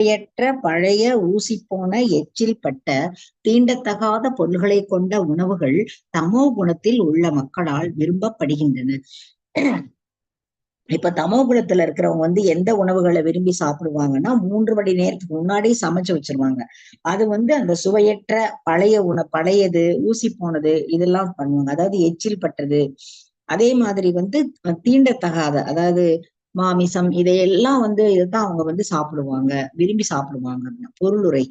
சுவையற்ற பழைய ஊசிப்போன எச்சில் பட்ட தீண்டத்தகாத பொருள்களை கொண்ட உணவுகள் தமோ குணத்தில் உள்ள மக்களால் விரும்பப்படுகின்றன. இப்ப தமோ குணத்துல இருக்கிறவங்க வந்து எந்த உணவுகளை விரும்பி சாப்பிடுவாங்கன்னா 3 மணி நேரத்துக்கு முன்னாடி சமைச்சு வச்சிருவாங்க. அது வந்து அந்த சுவையற்ற பழைய பழையது, ஊசி போனது இதெல்லாம் பண்ணுவாங்க. அதாவது எச்சில் பட்டது. அதே மாதிரி வந்து தீண்டத்தகாத, அதாவது மாமிசம், இதையெல்லாம் வந்து இதைத்தான் அவங்க வந்து சாப்பிடுவாங்க, விரும்பி சாப்பிடுவாங்க. பொருளுரை: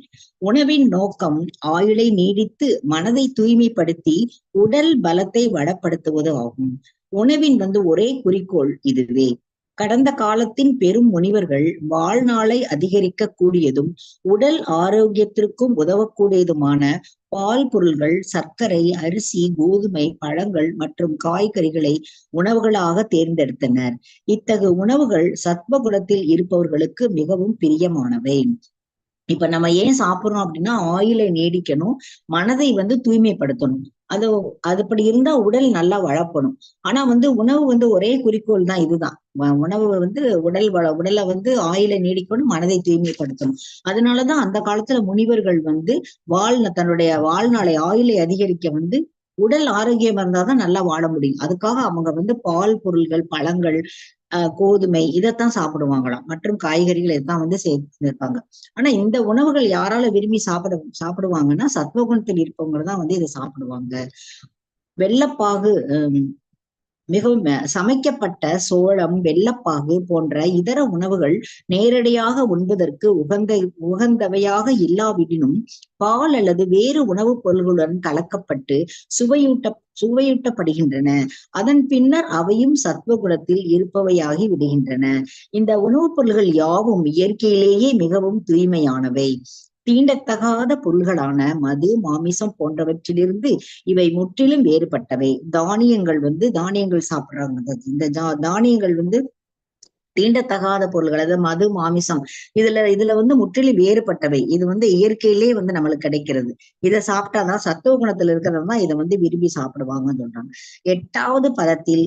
உணவின் நோக்கம் ஆயுளை நீடித்து மனதை தூய்மைப்படுத்தி உடல் பலத்தை வளப்படுத்துவது ஆகும். உணவின் வந்து ஒரே குறிக்கோள் இதுவே. கடந்த காலத்தின் பெரும் முனிவர்கள் வாழ்நாளை அதிகரிக்க கூடியதும் உடல் ஆரோக்கியத்திற்கும் உதவக்கூடியதுமான பால் பொருள்கள், சர்க்கரை, அரிசி, கோதுமை, பழங்கள் மற்றும் காய்கறிகளை உணவுகளாக தேர்ந்தெடுத்தனர். இத்தகு உணவுகள் சத்வகுணத்தில் இருப்பவர்களுக்கு மிகவும் பிரியமானவை. இப்ப நம்ம ஏன் சாப்பிடுறோம் அப்படின்னா ஆயுளை நீடிக்கணும், மனதை வந்து தூய்மைப்படுத்தணும். அது அதுபடி இருந்தா உடல் நல்லா வளப்படும். ஆனா வந்து உணவு வந்து ஒரே குறிக்கோள் தான் இதுதான். உணவு வந்து உடல் உடலை வந்து ஆயுளை நீடிக்கணும், மனதை தூய்மைப்படுத்தணும். அதனாலதான் அந்த காலத்துல முனிவர்கள் வந்து தன்னுடைய வாழ்நாளை ஆயுளை அதிகரிக்க வந்து உடல் ஆரோக்கியம் இருந்தாதான் நல்லா வாழ முடியும். அதுக்காக அவங்க வந்து பால் பொருள்கள், பழங்கள், கோதுமை இதைத்தான் சாப்பிடுவாங்களாம், மற்றும் காய்கறிகள் இதைத்தான் வந்து சேர்த்திருப்பாங்க. ஆனா இந்த உணவுகள் யாரால விரும்பி சாப்பிடுவாங்கன்னா சத்வகுணத்தில் இருப்பவங்க தான் வந்து இதை சாப்பிடுவாங்க. வெல்லப்பாகு மிகவும் சமைக்கப்பட்ட சோளம், வெல்லப்பாகு போன்ற இதர உணவுகள் நேரடியாக உண்பதற்கு உகந்தவையாக இல்லாவிடினும் பால் அல்லது வேறு உணவுப் பொருள்களுடன் கலக்கப்பட்டு சுவையூட்டப்படுகின்றன. அதன் பின்னர் அவையும் சத்வகுணத்தில் இருப்பவையாகி விடுகின்றன. இந்த உணவுப் பொருள்கள் யாவும் இயற்கையிலேயே மிகவும் தூய்மையானவை. தீண்டத்தகாத பொருள்களான மது, மாமிசம் போன்றவற்றிலிருந்து இவை முற்றிலும் வேறுபட்டவை. தானியங்கள் வந்து தானியங்கள் சாப்பிடுறாங்க. இந்த தானியங்கள் வந்து தீண்டத்தகாத பொருள்கள், அதாவது மது, மாமிசம் இதுல இதுல வந்து முற்றிலும் வேறுபட்டவை. இது வந்து இயற்கையிலேயே வந்து நம்மளுக்கு கிடைக்கிறது. இதை சாப்பிட்டாதான் சத்துவ குணத்துல இருக்கிறவங்க தான் இதை வந்து விரும்பி சாப்பிடுவாங்கன்னு சொல்றாங்க. 8வது பதத்தில்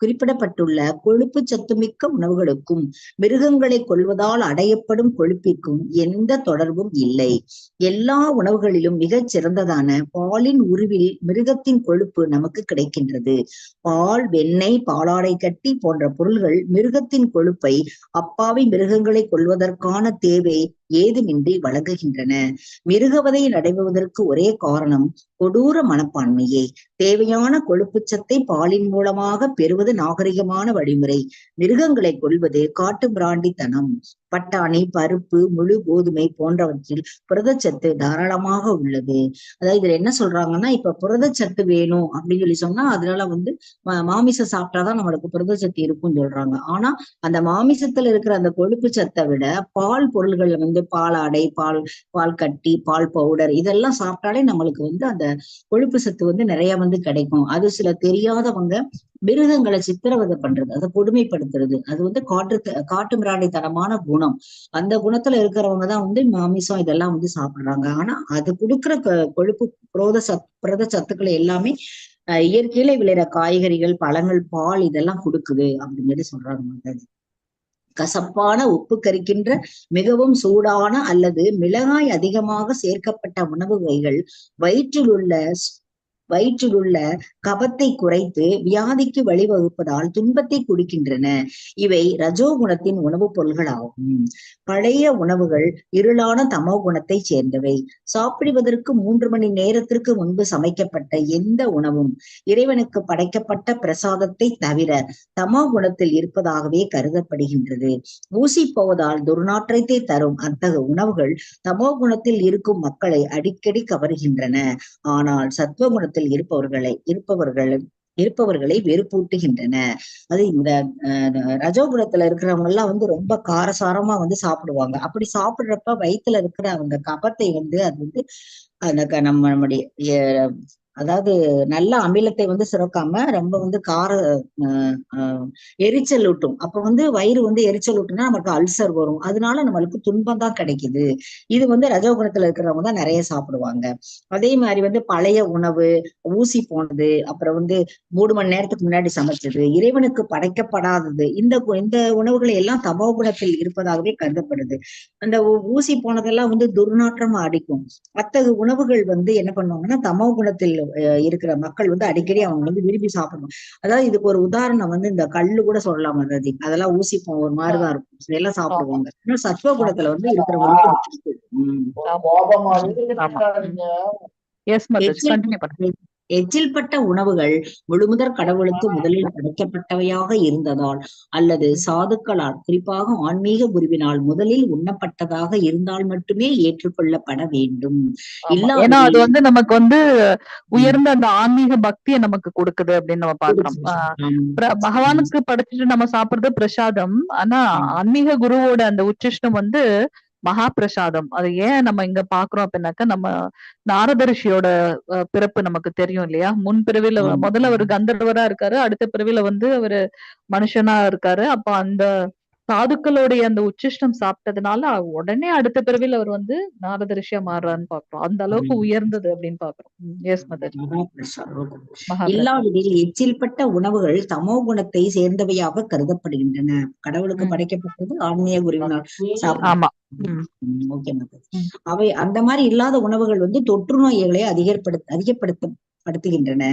குறிப்பிடப்பட்டுள்ள கொழுப்பு சத்துமிக்க உணவுகளுக்கும் மிருகங்களை கொல்வதால் அடையப்படும் கொழுப்பிற்கும் எந்த தொடர்பும் இல்லை. எல்லா உணவுகளிலும் மிகச் சிறந்ததான பாலின் உருவில் மிருகத்தின் கொழுப்பு நமக்கு கிடைக்கின்றது. பால், வெண்ணெய், பாலாடை கட்டி போன்ற பொருள்கள் மிருகத்தின் கொழுப்பை அப்பாவி மிருகங்களை கொல்வதற்கான தேவை ஏதுமின்றி வழங்குகின்றன. மிருகவதை நடைபெறுவதற்கு ஒரே காரணம் கொடூர மனப்பான்மையே. தேவையான கொழுப்பு சத்தை பாலின் மூலமாக பெறுவது நாகரிகமான வழிமுறை. மிருகங்களை கொல்வது காட்டு பிராண்டித்தனம். பட்டாணி, பருப்பு, முழு கோதுமை போன்றவற்றில் புரதச்சத்து தாராளமாக உள்ளது. அதாவது இதுல என்ன சொல்றாங்கன்னா, இப்ப புரதச்சத்து வேணும் அப்படின்னு சொல்லி சொன்னா அதனால வந்து மாமிசம் சாப்பிட்டாதான் நம்மளுக்கு புரதச்சத்து இருக்கும்னு சொல்றாங்க. ஆனா அந்த மாமிசத்துல இருக்கிற அந்த கொழுப்பு சத்தை விட பால் பொருள்கள் வந்து பாலாடை, பால் பால் கட்டி, பால் பவுடர் இதெல்லாம் சாப்பிட்டாலே நம்மளுக்கு வந்து அந்த கொழுப்பு சத்து வந்து நிறைய வந்து கிடைக்கும். அது சில தெரியாதவங்க மிருகங்களை சித்திரவதை பண்றது, அதை கொடுமைப்படுத்துறது, அது வந்து காட்டு மிராண்டித்தனமான குணம். அந்த குணத்துல இருக்கிறவங்கதான் வந்து மாமிசம் இதெல்லாம் வந்து சாப்பிடுறாங்க. ஆனா அது கொடுக்குற கொழுப்பு புரத சத்துக்களை எல்லாமே இயற்கையில விளையிற காய்கறிகள், பழங்கள், பால் இதெல்லாம் கொடுக்குது அப்படின்னு சொல்லி சொல்றாங்க மாதாஜி. கசப்பான, உப்பு கரிக்கின்ற, மிகவும் சூடான அல்லது மிளகாய் அதிகமாக சேர்க்கப்பட்ட உணவு வகைகள் வயிற்றிலுள்ள கபத்தை குறைத்து வியாதிக்கு வழிவகுப்பதால் துன்பத்தை கொடுக்கின்றன. இவை ரஜோகுணத்தின் உணவுப் பொருள்கள் ஆகும். பழைய உணவுகள் இருளான தமோ குணத்தை சேர்ந்தவை. சாப்பிடுவதற்கு 3 மணி நேரத்திற்கு முன்பு சமைக்கப்பட்ட எந்த உணவும் இறைவனுக்கு படைக்கப்பட்ட பிரசாதத்தை தவிர தமோ குணத்தில் இருப்பதாகவே கருதப்படுகின்றது. ஊசி போவதால் துர்நாற்றத்தை தரும் அத்தகு உணவுகள் தமோ குணத்தில் இருக்கும் மக்களை அடிக்கடி கவருகின்றன. ஆனால் சத்வகுணத்தில் இருப்பவர்களை வெறுப்பூட்டுகின்றன. அது இந்த ரஜோகுணத்துல இருக்கிறவங்க எல்லாம் வந்து ரொம்ப காரசாரமா வந்து சாப்பிடுவாங்க. அப்படி சாப்பிடுறப்ப வயித்துல இருக்கிற அவங்க கபத்தை வந்து அது வந்து அந்த நம்ம நம்முடைய அதாவது நல்ல அமிலத்தை வந்து சுரக்காம ரொம்ப வந்து கார எரிச்சல் ஊட்டும். அப்ப வந்து வயிறு வந்து எரிச்சல் ஊட்டுனா நமக்கு அல்சர் வரும். அதனால நம்மளுக்கு துன்பம் தான் கிடைக்குது. இது வந்து ரஜோகுணத்துல இருக்கிறவங்க தான் நிறைய சாப்பிடுவாங்க. அதே மாதிரி வந்து பழைய உணவு, ஊசி போனது, அப்புறம் வந்து 3 மணி நேரத்துக்கு முன்னாடி சமைச்சது, இறைவனுக்கு படைக்கப்படாதது, இந்த இந்த உணவுகளை எல்லாம் தமோ குணத்தில் இருப்பதாகவே கருதப்படுது. அந்த ஊசி போனதெல்லாம் வந்து துர்நாற்றமா அடிக்கும். அத்தகு உணவுகள் வந்து என்ன பண்ணுவாங்கன்னா தமோ குணத்தில் இருக்கிற மக்கள் வந்து அடிக்கடி அவங்க வந்து விரும்பி சாப்பிடணும். அதாவது இதுக்கு ஒரு உதாரணம் வந்து இந்த கல்லு கூட சொல்லலாம் மததி. அதெல்லாம் ஊசி ஒரு மாதிரிதான் இருக்கும், எல்லாம் சாப்பிடுவாங்க. இன்னும் சத்துவ குணத்துல வந்து இருக்கிறவங்களுக்கு. எச்சில் பட்ட உணவுகள் முழுமுதற் கடவுளுக்கு முதலில் படைக்கப்பட்டவையாக இருந்ததால் அல்லது சாதுக்களால், குறிப்பாக ஆன்மீக குருவினால் முதலில் உண்ணப்பட்டதாக இருந்தால் மட்டுமே ஏற்றுக்கொள்ளப்பட வேண்டும். ஏன்னா அது வந்து நமக்கு வந்து உயர்ந்த அந்த ஆன்மீக பக்தியை நமக்கு கொடுக்குது அப்படின்னு நம்ம பாக்குறோம். பகவானுக்கு படைச்சிட்டு நம்ம சாப்பிடுறது பிரசாதம். ஆனா ஆன்மீக குருவோட அந்த உச்சிஷ்டம் வந்து மகா பிரசாதம். அது ஏன் நம்ம இங்க பாக்குறோம் அப்படின்னாக்கா, நம்ம நாரத ரிஷியோட பிறப்பு நமக்கு தெரியும் இல்லையா? முன் பிறவில முதல்ல அவர் கந்தர்வரா இருக்காரு, அடுத்த பிறவில வந்து அவரு மனுஷனா இருக்காரு. அப்ப அந்த சாதுக்களுடைய அந்த உச்சிஷ்டம் சாப்பிட்டதுனால உடனே அடுத்த பிறவில அவர் வந்து நாரத ரிஷியா மாறுறாருன்னு பாக்குறோம். அந்த அளவுக்கு உயர்ந்தது அப்படின்னு பாக்குறோம். Yes mother. இல்லாவிடில் எச்சில்பட்ட உணவுகள் தமோ குணத்தை சேர்ந்தவையாக கருதப்படுகின்றன. கடவுளுக்கு படைக்கப்பட்டது ஆன்மீக குருவினால். ஆமா, ஓகே. அவை அந்த மாதிரி இல்லாத உணவுகள் வந்து தொற்று நோய்களை அதிகப்படுத்துகின்றன.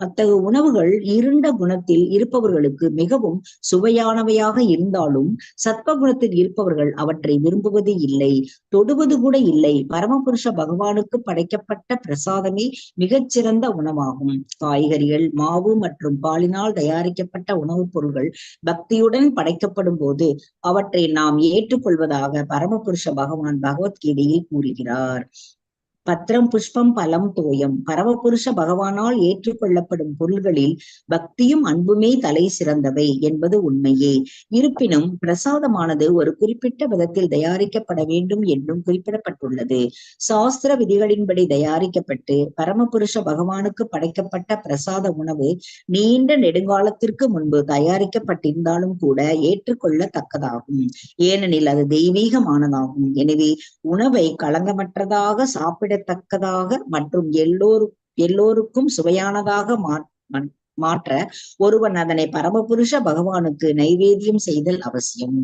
அத்தகு உணவுகள் இருண்ட குணத்தில் இருப்பவர்களுக்கு மிகவும் சுவையானவையாக இருந்தாலும் சத்வ குணத்தில் இருப்பவர்கள் அவற்றை விரும்புவது இல்லை, தொடுவது கூட இல்லை. பரமபுருஷ பகவானுக்கு படைக்கப்பட்ட பிரசாதமே மிகச்சிறந்த உணவாகும். காய்கறிகள், மாவு மற்றும் பாலினால் தயாரிக்கப்பட்ட உணவுப் பொருள்கள் பக்தியுடன் படைக்கப்படும் போது அவற்றை நாம் ஏற்றுக்கொள்வதாக பரமபுருஷ பகவான் பகவத்கீதையில் கூறுகிறார். பத்திரம் புஷ்பம் பலம் தோயம். பரமபுருஷ பகவானால் ஏற்றுக்கொள்ளப்படும் பொருள்களில் பக்தியும் அன்புமே தலை சிறந்தவை என்பது உண்மையே. இருப்பினும் பிரசாதமானது ஒரு குறிப்பிட்ட விதத்தில் தயாரிக்கப்பட வேண்டும் என்றும் குறிப்பிடப்பட்டுள்ளது. சாஸ்திர விதிகளின்படி தயாரிக்கப்பட்டு பரமபுருஷ பகவானுக்கு படைக்கப்பட்ட பிரசாத உணவு நீண்ட நெடுங்காலத்திற்கு முன்பு தயாரிக்கப்பட்டிருந்தாலும் கூட ஏற்றுக்கொள்ளத்தக்கதாகும். ஏனெனில் அது தெய்வீகமானதாகும். எனவே உணவை களங்கமற்றதாக சாப்பிட தக்கதாக மற்றும் எல்லோருக்கும் சுவையானதாக மாற்ற ஒருவன் அதனை பரமபுருஷ பகவானுக்கு நைவேத்தியம் செய்தல் அவசியம்.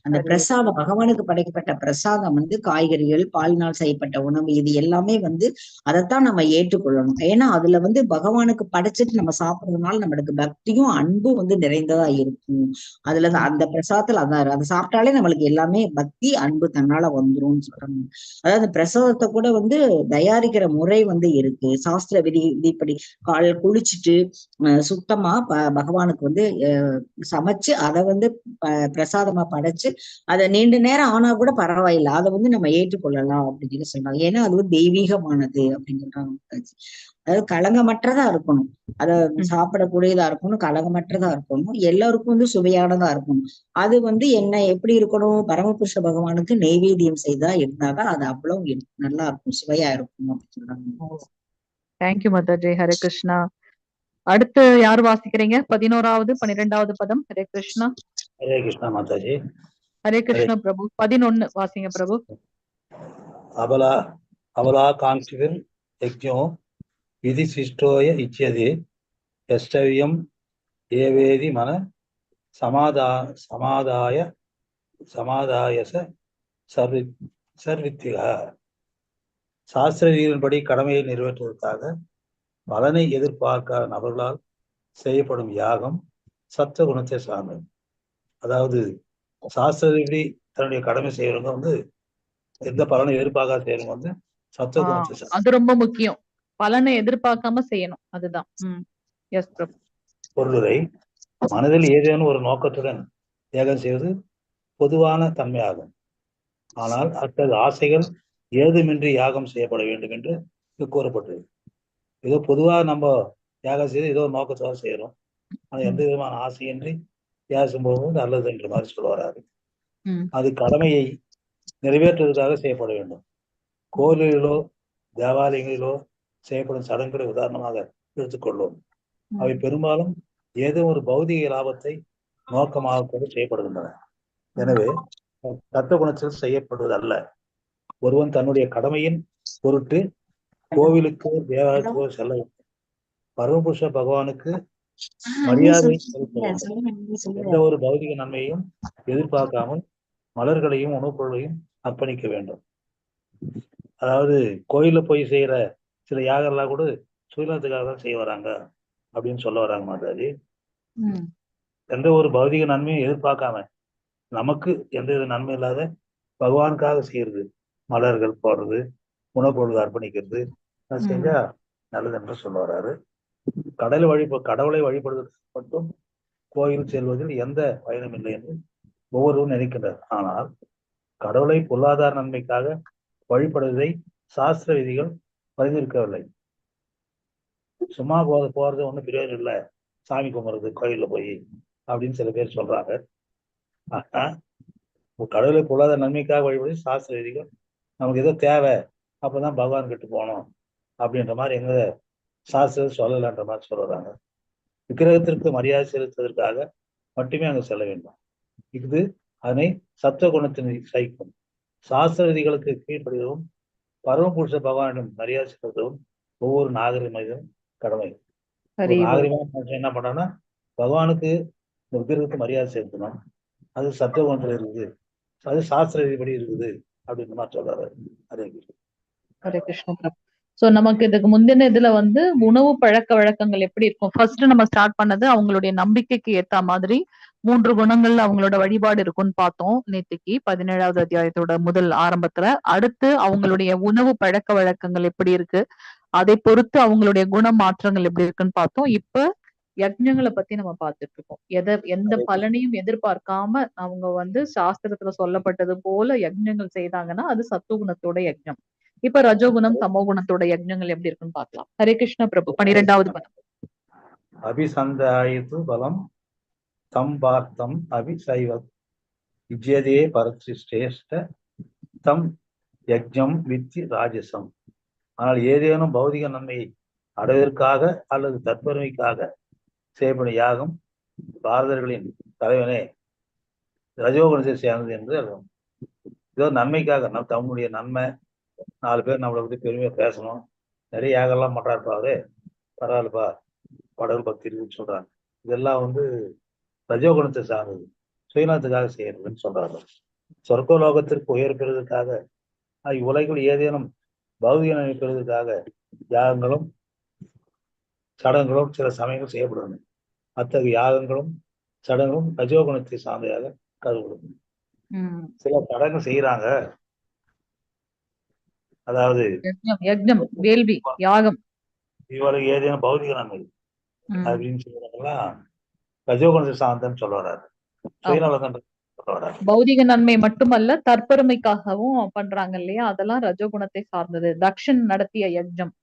அந்த பிரசாதம், பகவானுக்கு படைக்கப்பட்ட பிரசாதம் வந்து காய்கறிகள், பாலினால் செய்யப்பட்ட உணவு, இது எல்லாமே வந்து அதைத்தான் நம்ம ஏற்றுக்கொள்ளணும். ஏன்னா அதுல வந்து பகவானுக்கு படைச்சிட்டு நம்ம சாப்பிடுறதுனால நம்மளுக்கு பக்தியும் அன்பும் வந்து நிறைந்ததா இருக்கும். அதுலதான் அந்த பிரசாதத்துல அதான் அதை சாப்பிட்டாலே நம்மளுக்கு எல்லாமே பக்தி அன்பு தன்னால வந்துரும்னு சொல்றாங்க. அதாவது பிரசாதத்தை கூட வந்து தயாரிக்கிற முறை வந்து இருக்கு. சாஸ்திர விதிப்படி கால் குளிச்சுட்டு சுத்தமா பகவானுக்கு வந்து சமைச்சு அதை வந்து பிரசாதமா படைச்சு அதை நீண்ட நேரம் ஆனா கூட பரவாயில்லை, அதை வந்து நம்ம ஏற்றுக்கொள்ளலாம் அப்படின்னு சொல்றாங்க. ஏன்னா அது வந்து தெய்வீகமானது அப்படின்னு சொல்றாங்க. அதாவது களங்கமற்றதா இருக்கணும், அதை சாப்பிடக்கூடியதா இருக்கணும், களங்கமற்றதா இருக்கணும், எல்லாருக்கும் வந்து சுவையானதா இருக்கணும். அது வந்து என்ன எப்படி இருக்கணும், பரமபுருஷ பகவானுக்கு நெய்வேத்தியம் செய்தா இருந்தாதான் அது அவ்வளவு நல்லா இருக்கும், சுவையா இருக்கும் அப்படின்னு சொல்றாங்க. Thank you Mataji. Hare Krishna. அடுத்து யார் வாசிக்கிறீங்க? 11வது 12வது பதம். ஹரே கிருஷ்ணா. ஹரே கிருஷ்ணா மாதாஜி. ஹரே கிருஷ்ணா பிரபு. 11 வாசிங்க பிரபு. அபலா அபலா காங்கிவிர் யஜ்ஞோ விதி சிஷ்டோய இச்சியதே யஷ்டவியம் ஏவேதி மன சமாதாய சமாதாயச சர்வி சர்வித்திகா. சாஸ்திர விதிகளின்படி கடமையை நிறைவேற்றுவதற்காக பலனை எதிர்பார்க்காத நபர்களால் செய்யப்படும் யாகம் சத்துவ குணத்தை சார்ந்தது. அதாவது சாஸ்திரப்படி தன்னுடைய கடமை செய்யறவங்க வந்து எந்த பலனை எதிர்பார்க்காத செய்யறவங்க வந்து சத்துவ குணத்தை சார்ந்தது. அது ரொம்ப முக்கியம், பலனை எதிர்பார்க்காம செய்யணும். அதுதான். பொருளுரை: மனதில் ஏதேனும் ஒரு நோக்கத்துடன் யாகம் செய்வது பொதுவான தன்மையாகும். ஆனால் அத்தகைய ஆசைகள் ஏதுமின்றி யாகம் செய்யப்பட வேண்டும் என்று கூறப்பட்டது. ஏதோ பொதுவாக நம்ம யாகம் செய்து ஏதோ நோக்கத்தோட செய்யறோம், ஆனா எந்த விதமான ஆசையின்றி யாகம் போகும்போது நல்லது என்ற மாதிரி சொல்ல வராது. அது கடமையை நிறைவேற்றுவதற்காக செய்யப்பட வேண்டும். கோயில்களிலோ தேவாலயங்களிலோ செய்யப்படும் சடங்குகளை உதாரணமாக எடுத்துக்கொள்வோம். அவை பெரும்பாலும் ஏதோ ஒரு பௌதிக லாபத்தை நோக்கமாக கொண்டு செய்யப்படுகின்றன. எனவே சத்துவ குணத்தில் செய்யப்படுவது அல்ல. ஒருவன் தன்னுடைய கடமையின் பொருட்டு கோவிலுக்கோ தேவாலயத்துக்கோ செல்ல வேண்டும். பரமபுருஷ பகவானுக்கு மரியாதை செலுத்த வேண்டும். எந்த ஒரு பௌதிக நன்மையையும் எதிர்பார்க்காமல் மலர்களையும் உணவுப் பொருளையும் அர்ப்பணிக்க வேண்டும். அதாவது கோயில்ல போய் செய்யற சில யாகெல்லாம் கூட சுயநலத்துக்காக தான் செய்ய வராங்க அப்படின்னு சொல்ல வராங்க மாதாஜி. எந்த ஒரு பௌதிக நன்மையும் எதிர்பார்க்காம, நமக்கு எந்த வித நன்மை இல்லாத பகவானுக்காக செய்யறது, மலர்கள் போடுறது, உணவுப் பொருள் அர்ப்பணிக்கிறது செஞ்சா நல்லது என்று சொல்ல வர்றாரு. கடவுளை வழிபடுவதற்கு மட்டும் கோயில் செல்வதில் எந்த பயனும் இல்லை என்று ஒவ்வொருவரும் நினைக்கின்றனர். ஆனால் கடவுளை பொருளாதார நன்மைக்காக வழிபடுவதை சாஸ்திர விதிகள் பரிந்துரைக்கவில்லை. சும்மா போறது ஒன்றும் பிரயோஜனம் இல்லை, சாமி கும்பிட்றது கோயில்ல போய் அப்படின்னு சில பேர் சொல்றாங்க. ஆனா கடவுளை பொருளாதார நன்மைக்காக வழிபடுவது சாஸ்திர விதிகள், நமக்கு ஏதோ தேவை அப்பதான் பகவான் கிட்ட போகணும் அப்படின்ற மாதிரி எங்க சாஸ்திரம் சொல்லலைன்ற மாதிரி சொல்றாங்க. விக்கிரகத்திற்கு மரியாதை செலுத்துவதற்காக மட்டுமே அங்கு செல்ல வேண்டும். இது அதனை சத்துவ குணத்தின் சகிக்கும். சாஸ்திர விதிகளுக்கு கீழ்ப்படிவதும் பரமபுருஷ பகவானிடம் மரியாதை செலுத்துவதும் ஒவ்வொரு நாகரிக மனிதனும் கடமை. ஒரு நாகரிகமான மனுஷன் என்ன பண்றான்னா, பகவானுக்கு இந்த விக்கிரகத்துக்கு மரியாதை செலுத்தணும், அது சத்துவ குணத்துல இருக்குது, அது சாஸ்திர விதிப்படி இருக்குது அப்படின்ற மாதிரி சொல்றாரு. அதே ஹரே கிருஷ்ண பிரபு. சோ நமக்கு இதுக்கு முந்தின இதுல வந்து உணவு பழக்க வழக்கங்கள் எப்படி இருக்கும், ஃபர்ஸ்ட் நம்ம ஸ்டார்ட் பண்ணது அவங்களுடைய நம்பிக்கைக்கு ஏத்த மாதிரி 3 குணங்கள்ல அவங்களோட வழிபாடு இருக்கும்னு பார்த்தோம் நேத்துக்கு 17வது அத்தியாயத்தோட முதல் ஆரம்பத்துல. அடுத்து அவங்களுடைய உணவு பழக்க வழக்கங்கள் எப்படி இருக்கு, அதை பொறுத்து அவங்களுடைய குண மாற்றங்கள் எப்படி இருக்குன்னு பார்த்தோம். இப்ப யக்ஞங்களை பத்தி நம்ம பார்த்துட்டு இருக்கோம். எந்த பலனையும் எதிர்பார்க்காம அவங்க வந்து சாஸ்திரத்துல சொல்லப்பட்டது போல யக்ஞங்கள் செய்தாங்கன்னா அது சத்துவகுணத்தோட யக்ஞம். இப்ப ரஜோகுணம் தமோகுணத்தோட யக்ஞங்கள் எப்படி இருக்குன்னு பார்க்கலாம். ஹரே கிருஷ்ண பிரபு, 12வது பதம். அபிசந்தாயிது பலம் தம் பார்த்தம் அபிசைவ விஜயதே பரசிரேஷ்ட தம் யஜ்ஞம் வித்தி ராஜசம். ஆனால் ஏதேனும் பௌதிக நன்மையை அடைவதற்காக அல்லது தற்பெருமைக்காக செய்யப்படும் யாகம் பாரதர்களின் தலைவனே ரஜோகுணத்தை சேர்ந்தது என்று அர்த்தம். ஏதோ நன்மைக்காக, நம் தம்முடைய நன்மை, 4 பேர் நம்மளை பத்தி பெருமையா பேசணும், நிறைய யாகெல்லாம் பண்றாருப்பா அவரு, பரவாயில்லப்பா கடவுள் பக்தி இருக்குன்னு சொல்றாங்க. இதெல்லாம் வந்து ரஜோகுணத்தை சார்ந்தது, சுயநலத்துக்காக செய்யறதுன்னு சொல்றாரு. சொர்க்கலோகத்திற்கு உயர் பெறுவதற்காக, இவ்வுலகில் ஏதேனும் பௌதிக நன்மை பெறுவதற்காக யாகங்களும் சடங்குகளும் சில சமயங்கள் செய்யப்படுகின்றன. அத்தகைய யாகங்களும் சடங்குகளும் ரஜோகுணத்தை சார்ந்ததாக கருதப்படும். சில சடங்கு செய்யறாங்க, அதாவது யக்ஞம், வேள்வி, யாகம், இவளுக்கு ஏதேனும் பௌதிக நன்மை அப்படின்னு சொல்றவங்கலாம் ரஜோகுணத்தை சார்ந்தன்னு சொல்ல வர்றாரு. சுயநலம் சொல்ல வர்றாரு. பௌதிக நன்மை மட்டுமல்ல, தற்பெருமைக்காகவும் பண்றாங்க இல்லையா, அதெல்லாம் ரஜோகுணத்தை சார்ந்தது. தக்ஷன் நடத்திய யஜ்ஞம்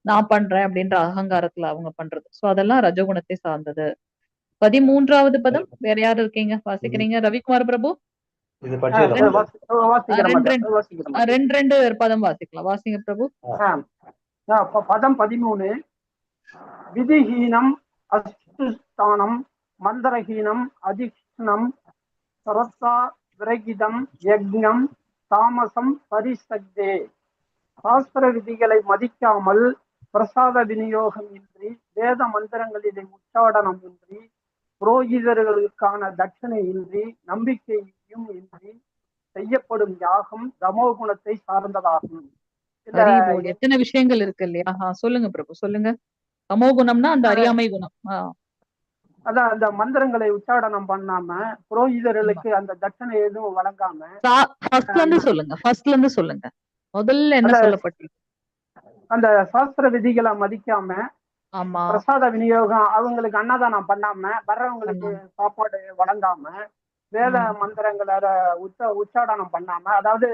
நான் பண்றேன் அப்படின்ற அகங்காரத்துல அவங்க பண்றது. சோ அதெல்லாம் ரஜோகுணத்தை சார்ந்தது. 13வது பதம் வேற யாரு இருக்கீங்க வாசிக்கிறீங்க? ரவிக்குமார் பிரபு. ரெண்டு ரெண்டு பதம் வாசிக்கலாம், வாசிங்க பிரபு. பதம் 13. விதிஹீனம் அஸ்தானம் மந்திரஹீனம் அதிஷ்ணம் சரஸ்தா விரகிதம் யக்ஞம் தாமசம் பரிசக்தே. சாஸ்திர விதிகளை மதிக்காமல், பிரசாத விநியோகம் இன்றி, வேத மந்திரங்களிலே உச்சாடனம் இன்றி, புரோகிதர்களுக்கான தட்சணை இன்றி, நம்பிக்கையும் இன்றி செய்யப்படும் யாகம் தமோ குணத்தை சார்ந்ததாகும். எத்தனை விஷயங்கள் இருக்கு இல்லையா? சொல்லுங்க பிரபு, சொல்லுங்க. தமோ குணம்னா அந்த அறியாமை குணம். அதான் அந்த மந்திரங்களை உச்சாடனம் பண்ணாம, புரோகிதர்களுக்கு அந்த தட்சணை எதுவும் வழங்காம. ஃபர்ஸ்ட்ல இருந்து சொல்லுங்க, ஃபர்ஸ்ட்ல இருந்து சொல்லுங்க. முதல்ல என்ன சொல்லப்பட்டிருக்கு? அந்த சாஸ்திர விதிகளை மதிக்காம, ஆமா, பிரசாத விநியோகம் அவங்களுக்கு அன்னதானம் பண்ணாம, வர்றவங்களுக்கு சாப்பாடு வழங்காம, வேத மந்திரங்களை உச்சாடனம் பண்ணாம, அதாவது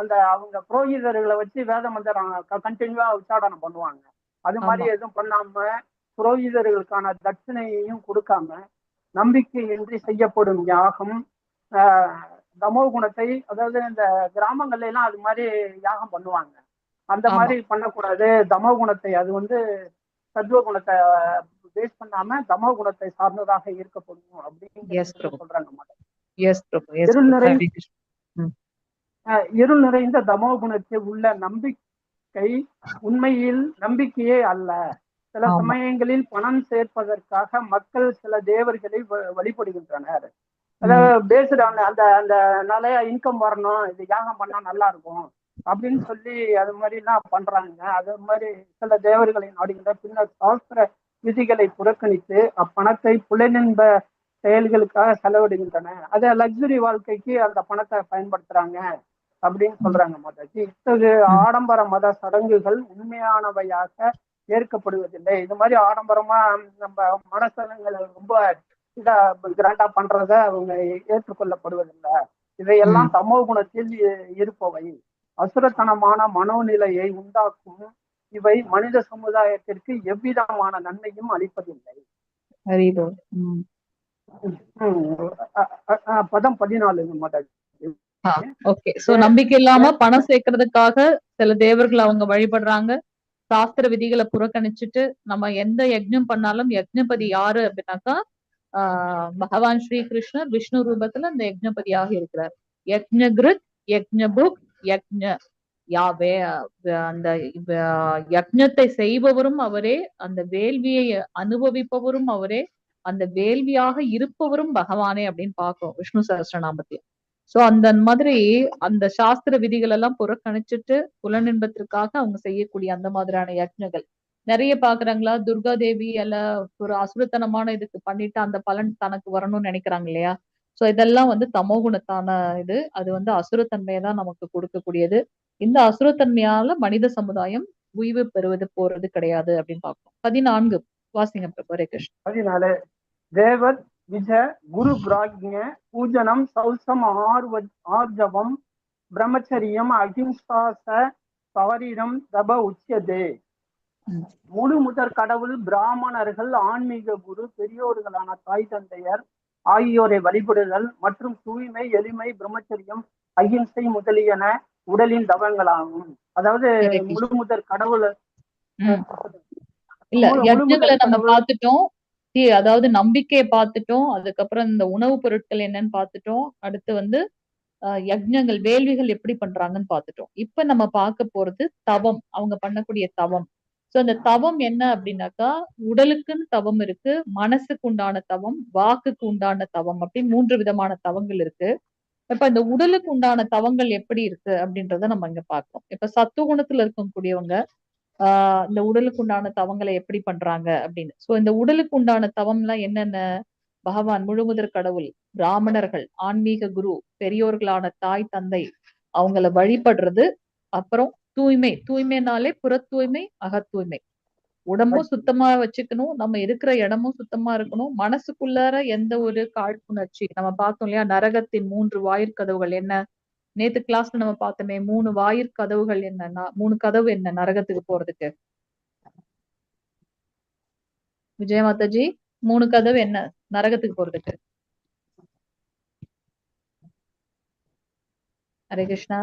அந்த அவங்க புரோகிதர்களை வச்சு வேத மந்திரம் கண்டினியூவா உச்சாடனம் பண்ணுவாங்க, அது மாதிரி எதுவும் பண்ணாம, புரோகிதர்களுக்கான தட்சிணையையும் கொடுக்காம, நம்பிக்கையின்றி செய்யப்படும் யாகம் தமோ குணத்தை, அதாவது இந்த கிராமங்கள்ல எல்லாம் அது மாதிரி யாகம் பண்ணுவாங்க. அந்த மாதிரி பண்ணக்கூடாது. தமோ குணத்தை, அது வந்து சத்வ குணத்தை பேஸ் பண்ணாம தமோ குணத்தை சார்ந்ததாக இருக்கப்படும் அப்படின்னு சொல்றாங்க. இருள் நிறைந்த தமோ குணத்தில் உள்ள நம்பிக்கை உண்மையில் நம்பிக்கையே அல்ல. சில சமயங்களில் பணம் சேர்ப்பதற்காக மக்கள் சில தேவர்களை வழிபடுகின்றனர். அதாவது பேசுறாங்க, அந்த அந்த நிறைய இன்கம் வரணும், இது யாகம் பண்ணா நல்லா இருக்கும் அப்படின்னு சொல்லி அது மாதிரி எல்லாம் பண்றாங்க. அது மாதிரி சில தேவர்களை நாடுகின்ற பின்னர் சாஸ்திர விதிகளை புறக்கணித்து அப்பணத்தை புலனின்ப செயல்களுக்காக செலவிடுகின்றன. அதை லக்ஸுரி வாழ்க்கைக்கு அந்த பணத்தை பயன்படுத்துறாங்க அப்படின்னு சொல்றாங்க மாதாஜி. இத்தகு ஆடம்பர மத சடங்குகள் உண்மையானவையாக ஏற்கப்படுவதில்லை. இது மாதிரி ஆடம்பரமா நம்ம மனசடங்குகளை ரொம்ப இதா கிராண்டா பண்றத அவங்க ஏற்றுக்கொள்ளப்படுவதில்லை. இவையெல்லாம் தமோ குணத்தில் இருப்பவை, அசுரத்தனமான மனோநிலையை உண்டாக்கும். இவை மனித சமுதாயத்திற்கு எவ்விதமான நன்மையும் அளிப்பதில்லை. பதம் 14 மாதாஜி. ஓகே, சோ நம்பிக்கை இல்லாம பணம் சேர்க்கறதுக்காக சில தேவர்கள் அவங்க வழிபடுறாங்க. சாஸ்திர விதிகளை புறக்கணிச்சுட்டு நம்ம எந்த யஜ்ஞம் பண்ணாலும் யஜ்ஞபதி யாரு அப்படின்னாக்கா பகவான் ஸ்ரீ கிருஷ்ணர் விஷ்ணு ரூபத்துல அந்த யஜ்ஞபதியாக இருக்கிறார். யஜ்ஞகிருத் யஜ்ஞபுக் யஜ்ஞ யாவே, அந்த யஜ்ஞத்தை செய்பவரும் அவரே, அந்த வேள்வியை அனுபவிப்பவரும் அவரே, அந்த வேள்வியாக இருப்பவரும் பகவானே அப்படின்னு பாக்குறோம் விஷ்ணு சஹஸ்ரநாமத்துல. சோ அந்த மாதிரி அந்த சாஸ்திர விதிகள் எல்லாம் புறக்கணிச்சுட்டு புலனின்பத்திற்காக அவங்க செய்யக்கூடிய அந்த மாதிரியான யஜ்ஞங்கள் நிறைய பாக்குறாங்களா. துர்கா தேவி அல்ல ஒரு அசுரத்தனமான இதுக்கு பண்ணிட்டு அந்த பலன் தனக்கு வரணும்னு நினைக்கிறாங்க இல்லையா. சோ இதெல்லாம் வந்து தமோ குணத்தான இது, அது வந்து அசுரத்தன்மையை தான் நமக்கு கொடுக்கக்கூடியது. இந்த அசுரத்தன்மையால மனித சமுதாயம் உய்வு பெறுவது போறது கிடையாது அப்படின்னு பாக்குறோம். 14 வாசிங்க பிரபு. ஹரே கிருஷ்ணா. 14 தேவத் விஜ குரு பிராஜ்ஞ பூஜனம் சௌசம் ஆர்ஜவம் பிரம்மச்சரியம் அகிம்சாச சாரீரம் தப உச்சியதே. முழு முதற் கடவுள், பிராமணர்கள், ஆன்மீக குரு, பெரியோர்களான தாய் தந்தையர் ஆகியோரை வழிபடுதல் மற்றும் தூய்மை, எளிமை, பிரம்மச்சரியம், அகிம்சை முதலியன உடலின் தவங்களாகும். அதாவது முழு முதற் கடவுள் இல்ல யஜ்ஞங்களை நம்ம பார்த்துட்டோம், அதாவது நம்பிக்கையை பார்த்துட்டோம், அதுக்கப்புறம் இந்த உணவுப் பொருட்கள் என்னன்னு பார்த்துட்டோம், அடுத்து வந்து யஜ்ஞங்கள் வேள்விகள் எப்படி பண்றாங்கன்னு பார்த்துட்டோம். இப்ப நம்ம பார்க்க போறது தவம், அவங்க பண்ணக்கூடிய தவம். சோ அந்த தவம் என்ன அப்படின்னாக்கா, உடலுக்குன்னு தவம் இருக்கு, மனசுக்கு உண்டான தவம், வாக்குக்கு உண்டான தவம், அப்படின்னு 3 விதமான தவங்கள் இருக்கு. இப்ப இந்த உடலுக்கு உண்டான தவங்கள் எப்படி இருக்கு அப்படின்றத நம்ம இங்க பார்க்கிறோம். இப்ப சத்துவகுணத்துல இருக்கக்கூடியவங்க இந்த உடலுக்கு உண்டான தவங்களை எப்படி பண்றாங்க அப்படின்னு. சோ இந்த உடலுக்கு உண்டான தவம்லாம் என்னென்ன? பகவான் முழுமுதற் கடவுள், பிராமணர்கள், ஆன்மீக குரு, பெரியோர்களான தாய் தந்தை அவங்கள வழிபடுறது, அப்புறம் தூய்மை. தூய்மைனாலே புற தூய்மை, அகத்தூய்மை. உடம்பும் சுத்தமா வச்சுக்கணும், நம்ம இருக்கிற இடமும் சுத்தமா இருக்கணும், மனசுக்குள்ளார எந்த ஒரு காழ்ப்புணர்ச்சி. நம்ம பார்த்தோம் இல்லையா, நரகத்தின் 3 வாயிற்கதவுகள் என்ன? நேத்து கிளாஸ்ல நம்ம பார்த்தோமே, 3 வாயிற்கதவுகள் என்னன்னா, 3 கதவு என்ன நரகத்துக்கு போறதுக்கு? விஜயமாதாஜி, 3 கதவு என்ன நரகத்துக்கு போறதுக்கு? ஹரே கிருஷ்ணா.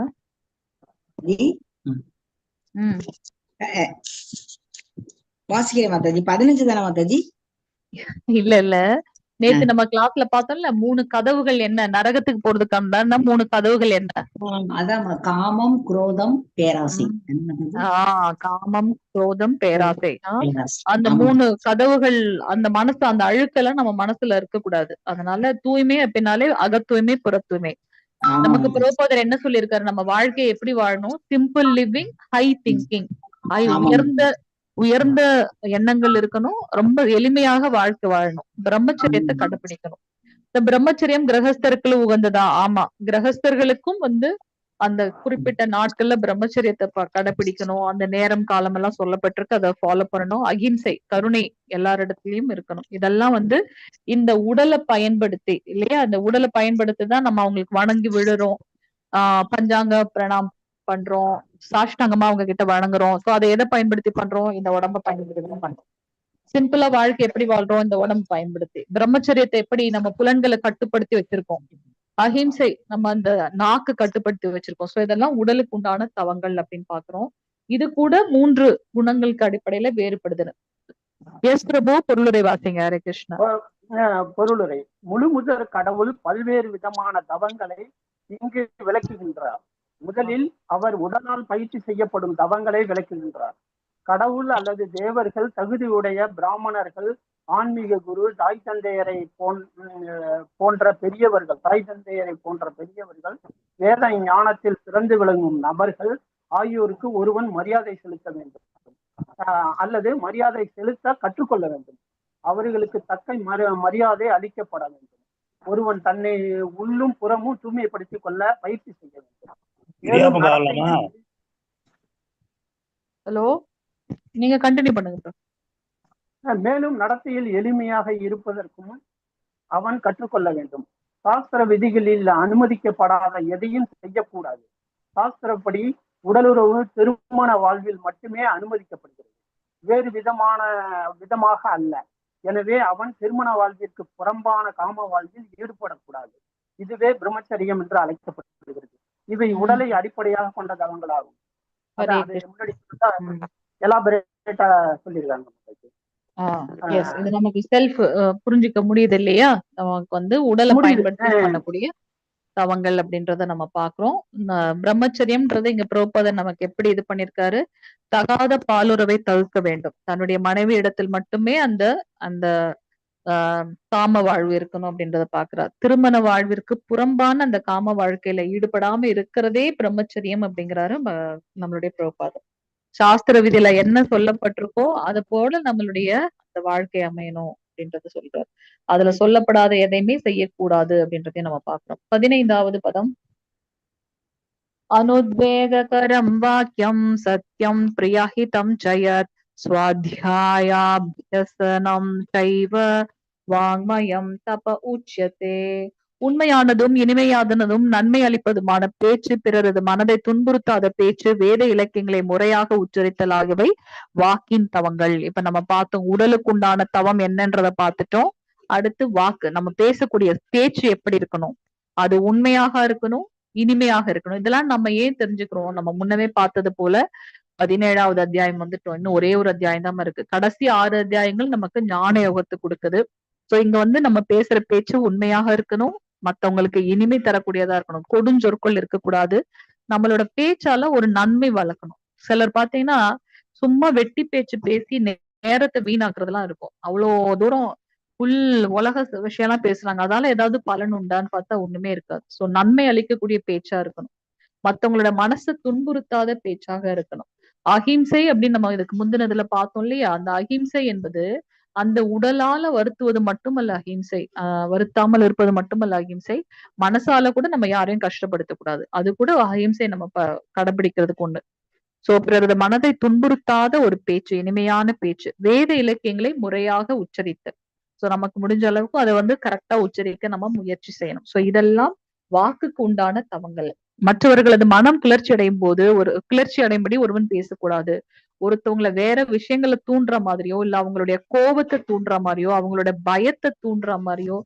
வாசிக்கிறேன் மாதாஜி. 15 தானே மாதாஜி? இல்ல இல்ல, நேத்து நம்ம கிளாஸ்ல பார்த்தோம்ல, 3 கதவுகள் என்ன நரகத்துக்கு போறதுக்கு? 3 கதவுகள் என்ன? அதான் காமம், குரோதம், பேராசை. காமம், குரோதம், பேராசை. அந்த 3 கதவுகள், அந்த மனசு, அந்த அழுக்கெல்லாம் நம்ம மனசுல இருக்க கூடாது. அதனால தூய்மை அப்படின்னாலே அகத்தூய்மை, புற தூய்மை. நமக்கு பிரபுபாதர் என்ன சொல்லியிருக்காரு? நம்ம வாழ்க்கையை எப்படி வாழணும்? Simple living, high thinking. High உயர்ந்த உயர்ந்த எண்ணங்கள் இருக்கணும், ரொம்ப எளிமையாக வாழ்க்கை வாழணும், பிரம்மச்சரியத்தை கடைபிடிக்கணும். இந்த பிரம்மச்சரியம் கிரகஸ்தருக்கு உகந்ததா? ஆமா, கிரகஸ்தர்களுக்கும் வந்து அந்த குறிப்பிட்ட நாட்கள்ல பிரம்மச்சரியத்தை கடைபிடிக்கணும். அந்த நேரம் காலம் எல்லாம் சொல்லப்பட்டிருக்கு, அதை ஃபாலோ பண்ணணும். அகிம்சை, கருணை எல்லாரிடத்துலயும் இருக்கணும். இதெல்லாம் வந்து இந்த உடலை பயன்படுத்தி இல்லையா, அந்த உடலை பயன்படுத்தி தான் நம்ம அவங்களுக்கு வணங்கி விழுறோம், பஞ்சாங்க பிரணாம் பண்றோம், சாஷ்டாங்கமா அவங்க கிட்ட வணங்குறோம். சோ அதை எதை பயன்படுத்தி பண்றோம்? இந்த உடம்ப பயன்படுத்தி தான் பண்றோம். சிம்பிளா வாழ்க்கை எப்படி வாழ்றோம்? இந்த உடம்பு பயன்படுத்தி. பிரம்மச்சரியத்தை எப்படி நம்ம புலன்களை கட்டுப்படுத்தி வச்சிருக்கோம், அஹிம்சை நம்ம அந்த நாக்கு கட்டுப்படுத்தி வச்சிருக்கோம். சோ இதெல்லாம் உடலுக்கு உண்டான தவங்கள் அப்படின்னு பாக்குறோம். இது கூட 3 குணங்களுக்கு அடிப்படையில வேறுபடுது. எஸ் பிரபு, பொருளுரை வாசிங்க. ஹரே கிருஷ்ணா. பொருளுரை. முழு முதற் கடவுள் பல்வேறு விதமான தவங்களை இங்கு விளக்குகின்றார். முதலில் அவர் உடலால் பயிற்சி செய்யப்படும் தவங்களை விளக்குகின்றார். கடவுள் அல்லது தேவர்கள், தகுதியுடைய பிராமணர்கள், ஆன்மீக குரு, தாய் தந்தையரை போன்ற பெரியவர்கள், தாய் தந்தையரை போன்ற பெரியவர்கள், வேத ஞானத்தில் சிறந்து விளங்கும் நபர்கள் ஆகியோருக்கு ஒருவன் மரியாதை செலுத்த வேண்டும் அல்லது மரியாதை செலுத்த கற்றுக்கொள்ள வேண்டும். அவர்களுக்கு தக்க மரியாதை அளிக்கப்பட வேண்டும். ஒருவன் தன்னை உள்ளும் புறமும் தூய்மைப்படுத்திக் கொள்ள பயிற்சி செய்ய வேண்டும். ஹலோ, நீங்க கண்டினியூ பண்ணுங்க. மேலும் நடத்தையில் எளிமையாக இருப்பதற்கும் அவன் கற்றுக்கொள்ள வேண்டும். சாஸ்திர விதிகளில் அனுமதிக்கப்படாத எதையும் செய்யக்கூடாது. சாஸ்திரப்படி உடலுறவு திருமண வாழ்வில் மட்டுமே அனுமதிக்கப்படுகிறது, வேறு விதமாக அல்ல. எனவே அவன் திருமண வாழ்விற்கு புறம்பான காம வாழ்வில் ஈடுபடக்கூடாது. இதுவே பிரம்மச்சரியம் என்று அழைக்கப்படுகிறது. இவை உடலை அடிப்படையாக கொண்ட தவங்களாகும். முன்னாடி எலாபரேட்டா சொல்லியிருக்காங்க. இது நமக்கு செல்ஃப் புரிஞ்சுக்க முடியுது இல்லையா? நமக்கு வந்து உடலை பயன்படுத்தி பண்ணக்கூடிய தவங்கள் அப்படின்றத நம்ம பாக்குறோம். பிரம்மச்சரியம்ன்றது இங்க பிரபுபாதர் நமக்கு எப்படி இது பண்ணிருக்காரு, தகாத பாலுறவை தவிர்க்க வேண்டும். தன்னுடைய மனைவி இடத்தில் மட்டுமே அந்த அந்த காம வாழ்வு இருக்கணும் அப்படின்றத பாக்குறார். திருமண வாழ்விற்கு புறம்பான அந்த காம வாழ்க்கையில ஈடுபடாம இருக்கிறதே பிரம்மச்சரியம் அப்படிங்கிறாரு நம்மளுடைய பிரபுபாதர். சாஸ்திர விதியில என்ன சொல்லப்பட்டிருக்கோ அது போல நம்மளுடைய அந்த வாழ்க்கை அமையணும் அப்படின்றத சொல்றாரு. அதுல சொல்லப்படாத எதையுமே செய்யக்கூடாது அப்படின்றதையும் நம்ம பாக்குறோம். 15வது பதம். அனுத்வேககரம் வாக்கியம் சத்யம் பிரியஹிதம் சயத் ஸ்வாத்யாயாப்யசனம் சைவ வாங்மயம் தப உச்யதே. உண்மையானதும் இனிமையானதும் நன்மை அளிப்பதுமான பேச்சு, பிறரது மனதை துன்புறுத்தாத பேச்சு, வேத இலக்கியங்களை முறையாக உச்சரித்தல் ஆகியவை வாக்கின் தவங்கள். இப்ப நம்ம பார்த்தோம் உடலுக்குண்டான தவம் என்னன்றதை பார்த்துட்டோம். அடுத்து வாக்கு, நம்ம பேசக்கூடிய பேச்சு எப்படி இருக்கணும், அது உண்மையாக இருக்கணும், இனிமையாக இருக்கணும். இதெல்லாம் நம்ம ஏன் தெரிஞ்சுக்கிறோம்? நம்ம முன்னமே பார்த்தது போல 17வது அத்தியாயம் வந்துட்டோம். இன்னும் ஒரே ஒரு அத்தியாயம் தான் இருக்கு. கடைசி 6 அத்தியாயங்கள் நமக்கு ஞான யோகத்தை கொடுக்குது. சோ இங்க வந்து நம்ம பேசுற பேச்சு உண்மையாக இருக்கணும், மத்தவங்களுக்கு இனிமை தரக்கூடியதா இருக்கணும், கொடுஞ்சொற்கள் இருக்கக்கூடாது. நம்மளோட பேச்சால ஒரு நன்மை வளர்க்கணும். சிலர் பாத்தீங்கன்னா சும்மா வெட்டி பேச்சு பேசி நேரத்தை வீணாக்குறதெல்லாம் இருக்கும். அவ்வளோ தூரம் ஃபுல் உலக விஷயம் எல்லாம் பேசுறாங்க, அதால ஏதாவது பலன் உண்டான்னு பார்த்தா ஒண்ணுமே இருக்காது. சோ நன்மை அளிக்கக்கூடிய பேச்சா இருக்கணும், மத்தவங்களோட மனசை துன்புறுத்தாத பேச்சாக இருக்கணும். அஹிம்சை அப்படின்னு நம்ம இதுக்கு முந்தினதுல பார்த்தோம் இல்லையா? அந்த அஹிம்சை என்பது அந்த உடலால வருத்துவது மட்டுமல்ல அஹிம்சை, வருத்தாமல் இருப்பது மட்டுமல்ல அஹிம்சை, மனசால கூட நம்ம யாரையும் கஷ்டப்படுத்த கூடாது, அது கூட அஹிம்சை நம்ம கடைபிடிக்கிறதுக்கு ஒண்ணு. சோ பிறரது மனதை துன்புறுத்தாத ஒரு பேச்சு, இனிமையான பேச்சு, வேத இலக்கியங்களை முறையாக உச்சரித்தல். சோ நமக்கு முடிஞ்ச அளவுக்கு அதை வந்து கரெக்டா உச்சரிக்க நம்ம முயற்சி செய்யணும். சோ இதெல்லாம் வாக்குக்கு உண்டான தவங்கள். மற்றவர்களது மனம் கிளர்ச்சி அடையும் போது ஒரு கிளர்ச்சி அடையும்படி ஒருவன் பேசக்கூடாது. ஒருத்தவங்களை வேற விஷயங்களை தூண்டுற மாதிரியோ, இல்ல அவங்களுடைய கோபத்தை தூண்டுற மாதிரியோ, அவங்களோட பயத்தை தூண்டுற மாதிரியோ,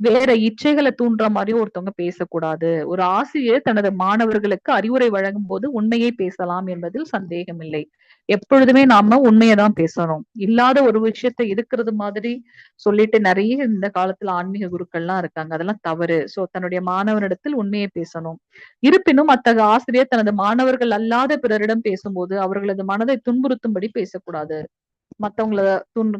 வேற இச்சைகளை தூண்டுற மாதிரியோ ஒருத்தவங்க பேசக்கூடாது. ஒரு ஆசிரியர் தனது மாணவர்களுக்கு அறிவுரை வழங்கும் போது உண்மையை பேசலாம் என்பதில் சந்தேகம் இல்லை. எப்பொழுதுமே நாம உண்மையை தான் பேசணும். இல்லாத ஒரு விஷயத்தை இருக்கிறது மாதிரி சொல்லிட்டு நிறைய இந்த காலத்துல ஆன்மீக குருக்கள்லாம் இருக்காங்க, அதெல்லாம் தவறு. சோ தன்னுடைய மாணவனிடத்தில் உண்மையை பேசணும். இருப்பினும் அத்தகைய ஆசிரியர் தனது மாணவர்கள் அல்லாத பிறரிடம் பேசும்போது அவர்களது மனதை துன்புறுத்தும்படி பேசக்கூடாது. மத்தவங்களை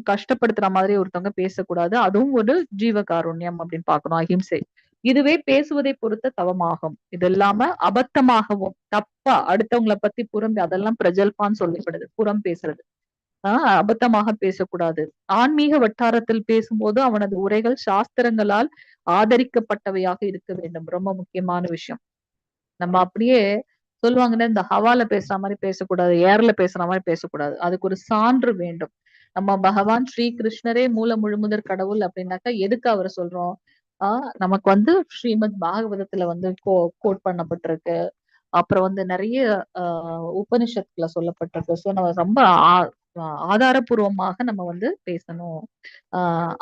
கஷ்டப்படுத்துற மாதிரி ஒருத்தவங்க பேசக்கூடாது. அதுவும் ஒரு ஜீவகாருண்யம் அப்படின்னு பாக்கணும். அஹிம்சை இதுவே பேசுவதை பொறுத்த தவமாகும். இது இல்லாம அபத்தமாகவும் தப்பா அடுத்தவங்களை பத்தி புறம், அதெல்லாம் பிரஜல்பான்னு சொல்லப்படுது, புறம் பேசுறது. அபத்தமாக பேசக்கூடாது. ஆன்மீக வட்டாரத்தில் பேசும்போது அவனது உரைகள் சாஸ்திரங்களால் ஆதரிக்கப்பட்டவையாக இருக்க வேண்டும். ரொம்ப முக்கியமான விஷயம். நம்ம அப்படியே சொல்லுவாங்கன்னா இந்த ஹவால பேசுற மாதிரி பேசக்கூடாது, ஏர்ல பேசுற மாதிரி பேசக்கூடாது. அதுக்கு ஒரு சான்று வேண்டும். நம்ம பகவான் ஸ்ரீ கிருஷ்ணரே மூல முழுமுதற் கடவுள் அப்படின்னாக்கா எதுக்கு அவரை சொல்றோம்? நமக்கு வந்து ஸ்ரீமத் பாகவதத்துல வந்து கோட் பண்ணப்பட்டிருக்கு. அப்புறம் வந்து நிறைய உபனிஷத்துல சொல்லப்பட்டிருக்கு. சோ நம்ம ரொம்ப ஆதாரபூர்வமாக நம்ம வந்து பேசணும்.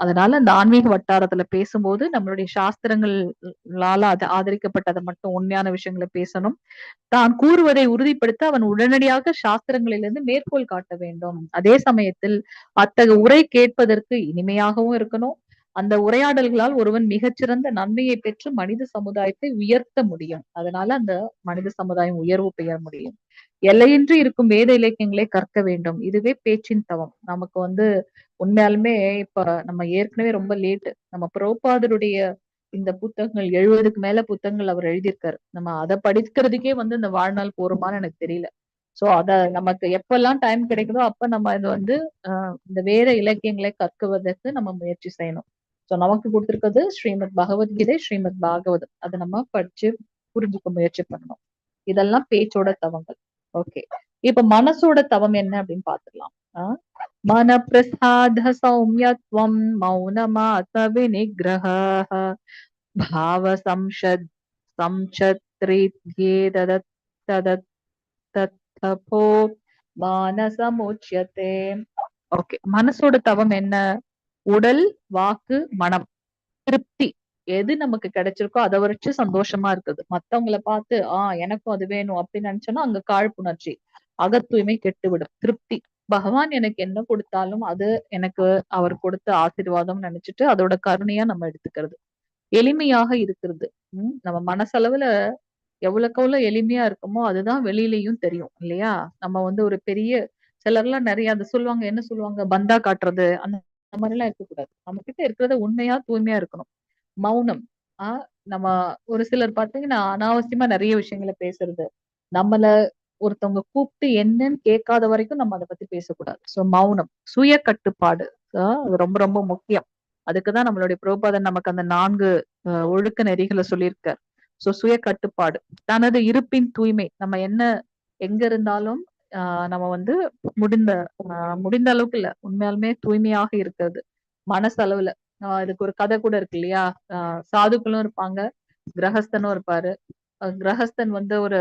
அதனால அந்த ஆன்மீக வட்டாரத்துல பேசும்போது நம்மளுடைய சாஸ்திரங்களால அது ஆதரிக்கப்பட்டதை மட்டும் உண்மையான விஷயங்களை பேசணும். தான் கூறுவதை உறுதிப்படுத்த அவன் உடனடியாக சாஸ்திரங்களிலிருந்து மேற்கோள் காட்ட வேண்டும். அதே சமயத்தில் அத்தகைய உரை கேட்பதற்கு இனிமையாகவும் இருக்கணும். அந்த உரையாடல்களால் ஒருவன் மிகச்சிறந்த நன்மையை பெற்று மனித சமுதாயத்தை உயர்த்த முடியும். அதனால அந்த மனித சமுதாயம் உயர்வு பெற முடியும். எல்லையின்றி இருக்கும் வேத இலக்கியங்களை கற்க வேண்டும். இதுவே பேச்சின் தவம். நமக்கு வந்து உண்மையாலுமே இப்ப நம்ம ஏற்கனவே ரொம்ப லேட்டு. நம்ம பிரபுபாதருடைய இந்த புத்தகங்கள் 70க்கு மேல புத்தகங்கள் அவர் எழுதியிருக்காரு. நம்ம அதை படிக்கிறதுக்கே வந்து இந்த வாழ்நாள் போருமான்னு எனக்கு தெரியல. சோ அத நமக்கு எப்பெல்லாம் டைம் கிடைக்குதோ அப்ப நம்ம இது வந்து இந்த வேத இலக்கியங்களை கற்குவதற்கு நம்ம முயற்சி செய்யணும். சோ நமக்கு கொடுத்திருக்கிறது ஸ்ரீமத் பகவத்கீதை, ஸ்ரீமத் பாகவதம். அதை நம்ம படிச்சு புரிஞ்சுக்க முயற்சி பண்ணணும். இதெல்லாம் பேச்சோட தவங்கள். ஓகே, இப்ப மனசோட தவம் என்ன அப்படின்னு பாத்துடலாம். மன பிரசாத சௌமியத்வம் மௌனமாத்ம விநிகிரஹ பாவ சம்ஷத் சம்சத்ரீத்யேதத் ததத் தத்தபோ மானசமுச்யதே. ஓகே, மனசோட தவம் என்ன? உடல், வாக்கு, மனம் திருப்தி. எது நமக்கு கிடைச்சிருக்கோ அதை வச்சு சந்தோஷமா இருக்குது. மத்தவங்களை பார்த்து எனக்கும் அது வேணும் அப்படின்னு நினைச்சோன்னா அங்க காழ்ப்புணர்ச்சி, அகத்தூய்மை கெட்டுவிடும். திருப்தி, பகவான் எனக்கு என்ன கொடுத்தாலும் அது எனக்கு அவர் கொடுத்த ஆசீர்வாதம் நினைச்சிட்டு அதோட கருணையா நம்ம எடுத்துக்கிறது. எளிமையாக இருக்கிறது. நம்ம மனசளவுல எவ்வளவுக்கு எவ்வளவு எளிமையா இருக்குமோ அதுதான் வெளியிலயும் தெரியும் இல்லையா? நம்ம வந்து ஒரு பெரிய சிலர்லாம் நிறைய அதை சொல்லுவாங்க, என்ன சொல்லுவாங்க, பந்தா காட்டுறது அந்த மாதிரி எல்லாம் இருக்கக்கூடாது. நம்ம கிட்ட இருக்கிறத உண்மையா தூய்மையா இருக்கணும். மௌனம். நம்ம ஒரு சிலர் பாத்தீங்கன்னா அனாவசியமா நிறைய விஷயங்களை பேசுறது. நம்மள ஒருத்தவங்க கூப்பிட்டு என்னன்னு கேட்காத வரைக்கும் நம்ம அதை பத்தி பேசக்கூடாது. சோ மௌனம், சுய கட்டுப்பாடு அது ரொம்ப ரொம்ப முக்கியம். அதுக்குதான் நம்மளுடைய பிரபுபாதன் நமக்கு அந்த 4 ஒழுக்க நெறிகளை சொல்லியிருக்கார். சோ சுய கட்டுப்பாடு, தனது இருப்பின் தூய்மை. நம்ம என்ன எங்க இருந்தாலும் நம்ம வந்து முடிந்த முடிந்த அளவுக்கு இல்ல, உண்மையாலுமே தூய்மையாக இருக்கிறது மனசளவுல. இதுக்கு ஒரு கதை கூட இருக்கு இல்லையா? சாதுக்களும் இருப்பாங்க, கிரகஸ்தனும் இருப்பாரு. கிரகஸ்தன் வந்து ஒரு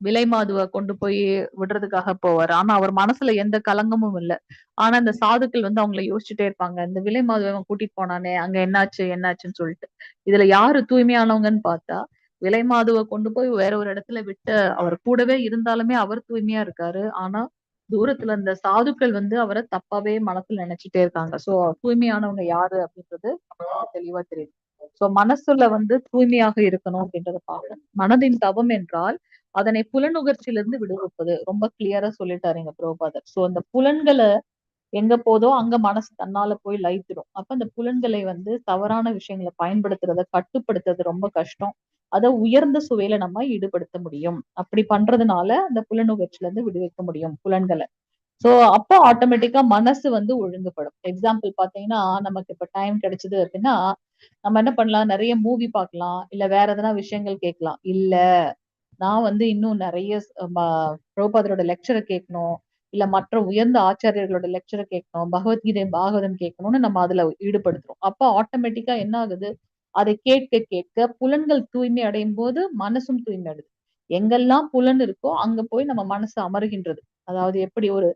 விலை மாதுவை கொண்டு போய் விடுறதுக்காக போவாரு. ஆனா அவர் மனசுல எந்த கலங்கமும் இல்லை. ஆனா அந்த சாதுக்கள் வந்து அவங்கள யோசிச்சுட்டே இருப்பாங்க, இந்த விலை மாதுவை அவன் கூட்டிட்டு போனானே, அங்க என்னாச்சு என்னாச்சுன்னு சொல்லிட்டு. இதுல யாரு தூய்மையானவங்கன்னு பார்த்தா, விலை மாதுவை கொண்டு போய் வேற ஒரு இடத்துல விட்டு அவர் கூடவே இருந்தாலுமே அவர் தூய்மையா இருக்காரு. ஆனா தூரத்துல அந்த சாதுக்கள் வந்து அவரை தப்பாவே மனசுல நினைச்சிட்டே இருக்காங்க. சோ தூய்மையானவங்க யாரு அப்படின்றது தெளிவா தெரியுது. சோ மனசுல வந்து தூய்மையாக இருக்கணும் அப்படின்றத பார்க்கணும். மனதின் தவம் என்றால் அதனை புலனுகர்ச்சியிலிருந்து விடுவிப்பது. ரொம்ப கிளியரா சொல்லிட்டாரு எங்க பிரபுபாதர். சோ அந்த புலன்களை எங்க போதோ அங்க மனசு தன்னால போய் லயித்திடும். அப்ப அந்த புலன்களை வந்து தவறான விஷயங்களை பயன்படுத்துறத கட்டுப்படுத்துறது ரொம்ப கஷ்டம். அதை உயர்ந்த சுவையில நம்ம ஈடுபடுத்த முடியும். அப்படி பண்றதுனால அந்த புலனுகர்ச்சியில இருந்து விடுவிக்க முடியும் புலன்களை. சோ அப்போ ஆட்டோமேட்டிக்கா மனசு வந்து ஒழுங்குபடும். எக்ஸாம்பிள் பாத்தீங்கன்னா, நமக்கு இப்ப டைம் கிடைச்சது அப்படின்னா நம்ம என்ன பண்ணலாம், நிறைய மூவி பார்க்கலாம், இல்ல வேற எதனா விஷயங்கள் கேட்கலாம். இல்ல நான் வந்து இன்னும் நிறைய பிரபுபாதரோட லெக்சரை கேட்கணும், இல்ல மற்ற உயர்ந்த ஆச்சாரியர்களோட லெக்சரை கேட்கணும், பகவத்கீதை பாகவதம் கேட்கணும்னு நம்ம அதுல ஈடுபடுத்துறோம். அப்ப ஆட்டோமேட்டிக்கா என்ன ஆகுது, அதை கேட்க கேட்க புலன்கள் தூய்மை அடையும் போது மனசும் தூய்மை அடையுது. எங்கெல்லாம் புலன் இருக்கோ அங்க போய் நம்ம மனசு அமருகின்றது. அதாவது எப்படி ஒரு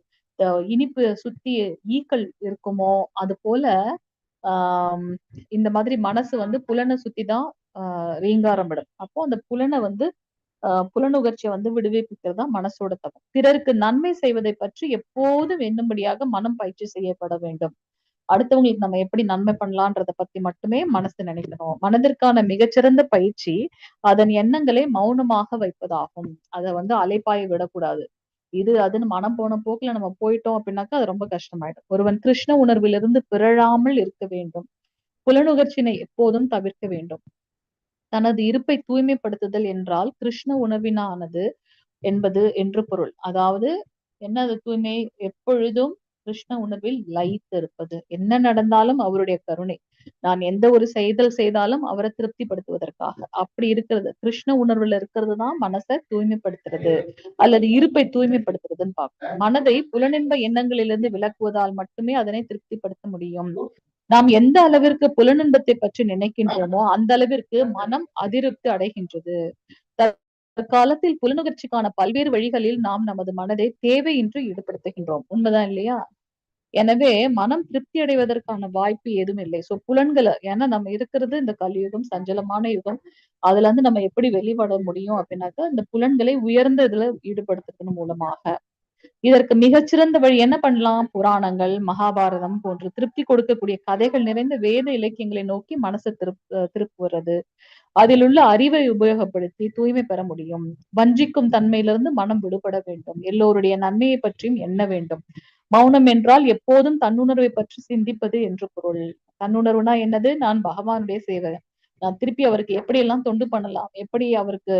இனிப்பு சுத்தி ஈக்கள் இருக்குமோ அது போல இந்த மாதிரி மனசு வந்து புலனை சுத்திதான் ரீங்காரம் விடும். அப்போ அந்த புலனை வந்து புலனுகர்ச்சியை வந்து விடுவிப்பிக்கிறதா மனசோட தவம். பிறருக்கு நன்மை செய்வதை பற்றி எப்போதும் எண்ணும்படியாக மனம் பயிற்சி செய்யப்பட வேண்டும். அடுத்தவங்களுக்கு நம்ம எப்படி நன்மை பண்ணலான்றதை பத்தி மட்டுமே மனசு நினைக்கணும். மனதிற்கான மிகச்சிறந்த பயிற்சி அதன் எண்ணங்களை மௌனமாக வைப்பதாகும். அதை வந்து அலைப்பாய விடக்கூடாது. இது அதுன்னு மனம் போன போக்குல நம்ம போயிட்டோம் அப்படின்னாக்கா அது ரொம்ப கஷ்டமாயிடும். ஒருவன் கிருஷ்ண உணர்விலிருந்து பிறழாமல் இருக்க வேண்டும். புலனுகர்ச்சினை எப்போதும் தவிர்க்க வேண்டும். தனது இருப்பை தூய்மைப்படுத்துதல் என்றால் கிருஷ்ண உணர்வினானது என்பது என்று பொருள். அதாவது என்ன, அது தூய்மை எப்பொழுதும் கிருஷ்ண உணர்வில் லயித்து இருப்பது. என்ன நடந்தாலும் அவருடைய கருணை, நான் எந்த ஒரு செய்தல் செய்தாலும் அவரை திருப்திப்படுத்துவதற்காக அப்படி இருக்கிறது. கிருஷ்ண உணர்வுல இருக்கிறது தான் மனசை தூய்மைப்படுத்துறது அல்லது இருப்பை தூய்மைப்படுத்துறதுன்னு பார்க்கணும். மனதை புலனின்ப எண்ணங்களிலிருந்து விலக்குவதால் மட்டுமே அதனை திருப்திப்படுத்த முடியும். நாம் எந்த அளவிற்கு புலனின்பத்தை பற்றி நினைக்கின்றோமோ அந்த அளவிற்கு மனம் அதிருப்தி அடைகின்றது. தற்காலத்தில் புலனுகர்ச்சிக்கான பல்வேறு வழிகளில் நாம் நமது மனதை தேவையின்றி ஈடுபடுத்துகின்றோம். உண்மைதான் இல்லையா? எனவே மனம் திருப்தி அடைவதற்கான வாய்ப்பு ஏதும் இல்லை. சோ புலன்களை, ஏன்னா நம்ம இருக்கிறது இந்த கலியுகம், சஞ்சலமான யுகம், அதுல இருந்து நம்ம எப்படி வெளிவட முடியும் அப்படின்னாக்கா இந்த புலன்களை உயர்ந்த இதுல ஈடுபடுத்துறதன் மூலமாக. இதற்கு மிகச்சிறந்த வழி என்ன பண்ணலாம்? புராணங்கள், மகாபாரதம் போன்ற திருப்தி கொடுக்கக்கூடிய கதைகள் நிறைந்த வேத இலக்கியங்களை நோக்கி மனசை திருப்புவது, அதில் உள்ள அறிவை உபயோகப்படுத்தி தூய்மை பெற முடியும். வஞ்சிக்கும் தன்மையிலிருந்து மனம் விடுபட வேண்டும். எல்லோருடைய நன்மையை பற்றியும் எண்ண வேண்டும். மௌனம் என்றால் எப்போதும் தன்னுணர்வை பற்றி சிந்திப்பது என்று பொருள். தன்னுணர்வுனா என்னது? நான் பகவானுடைய சேவகன், நான் திருப்பி அவருக்கு எப்படியெல்லாம் தொண்டு பண்ணலாம், எப்படி அவருக்கு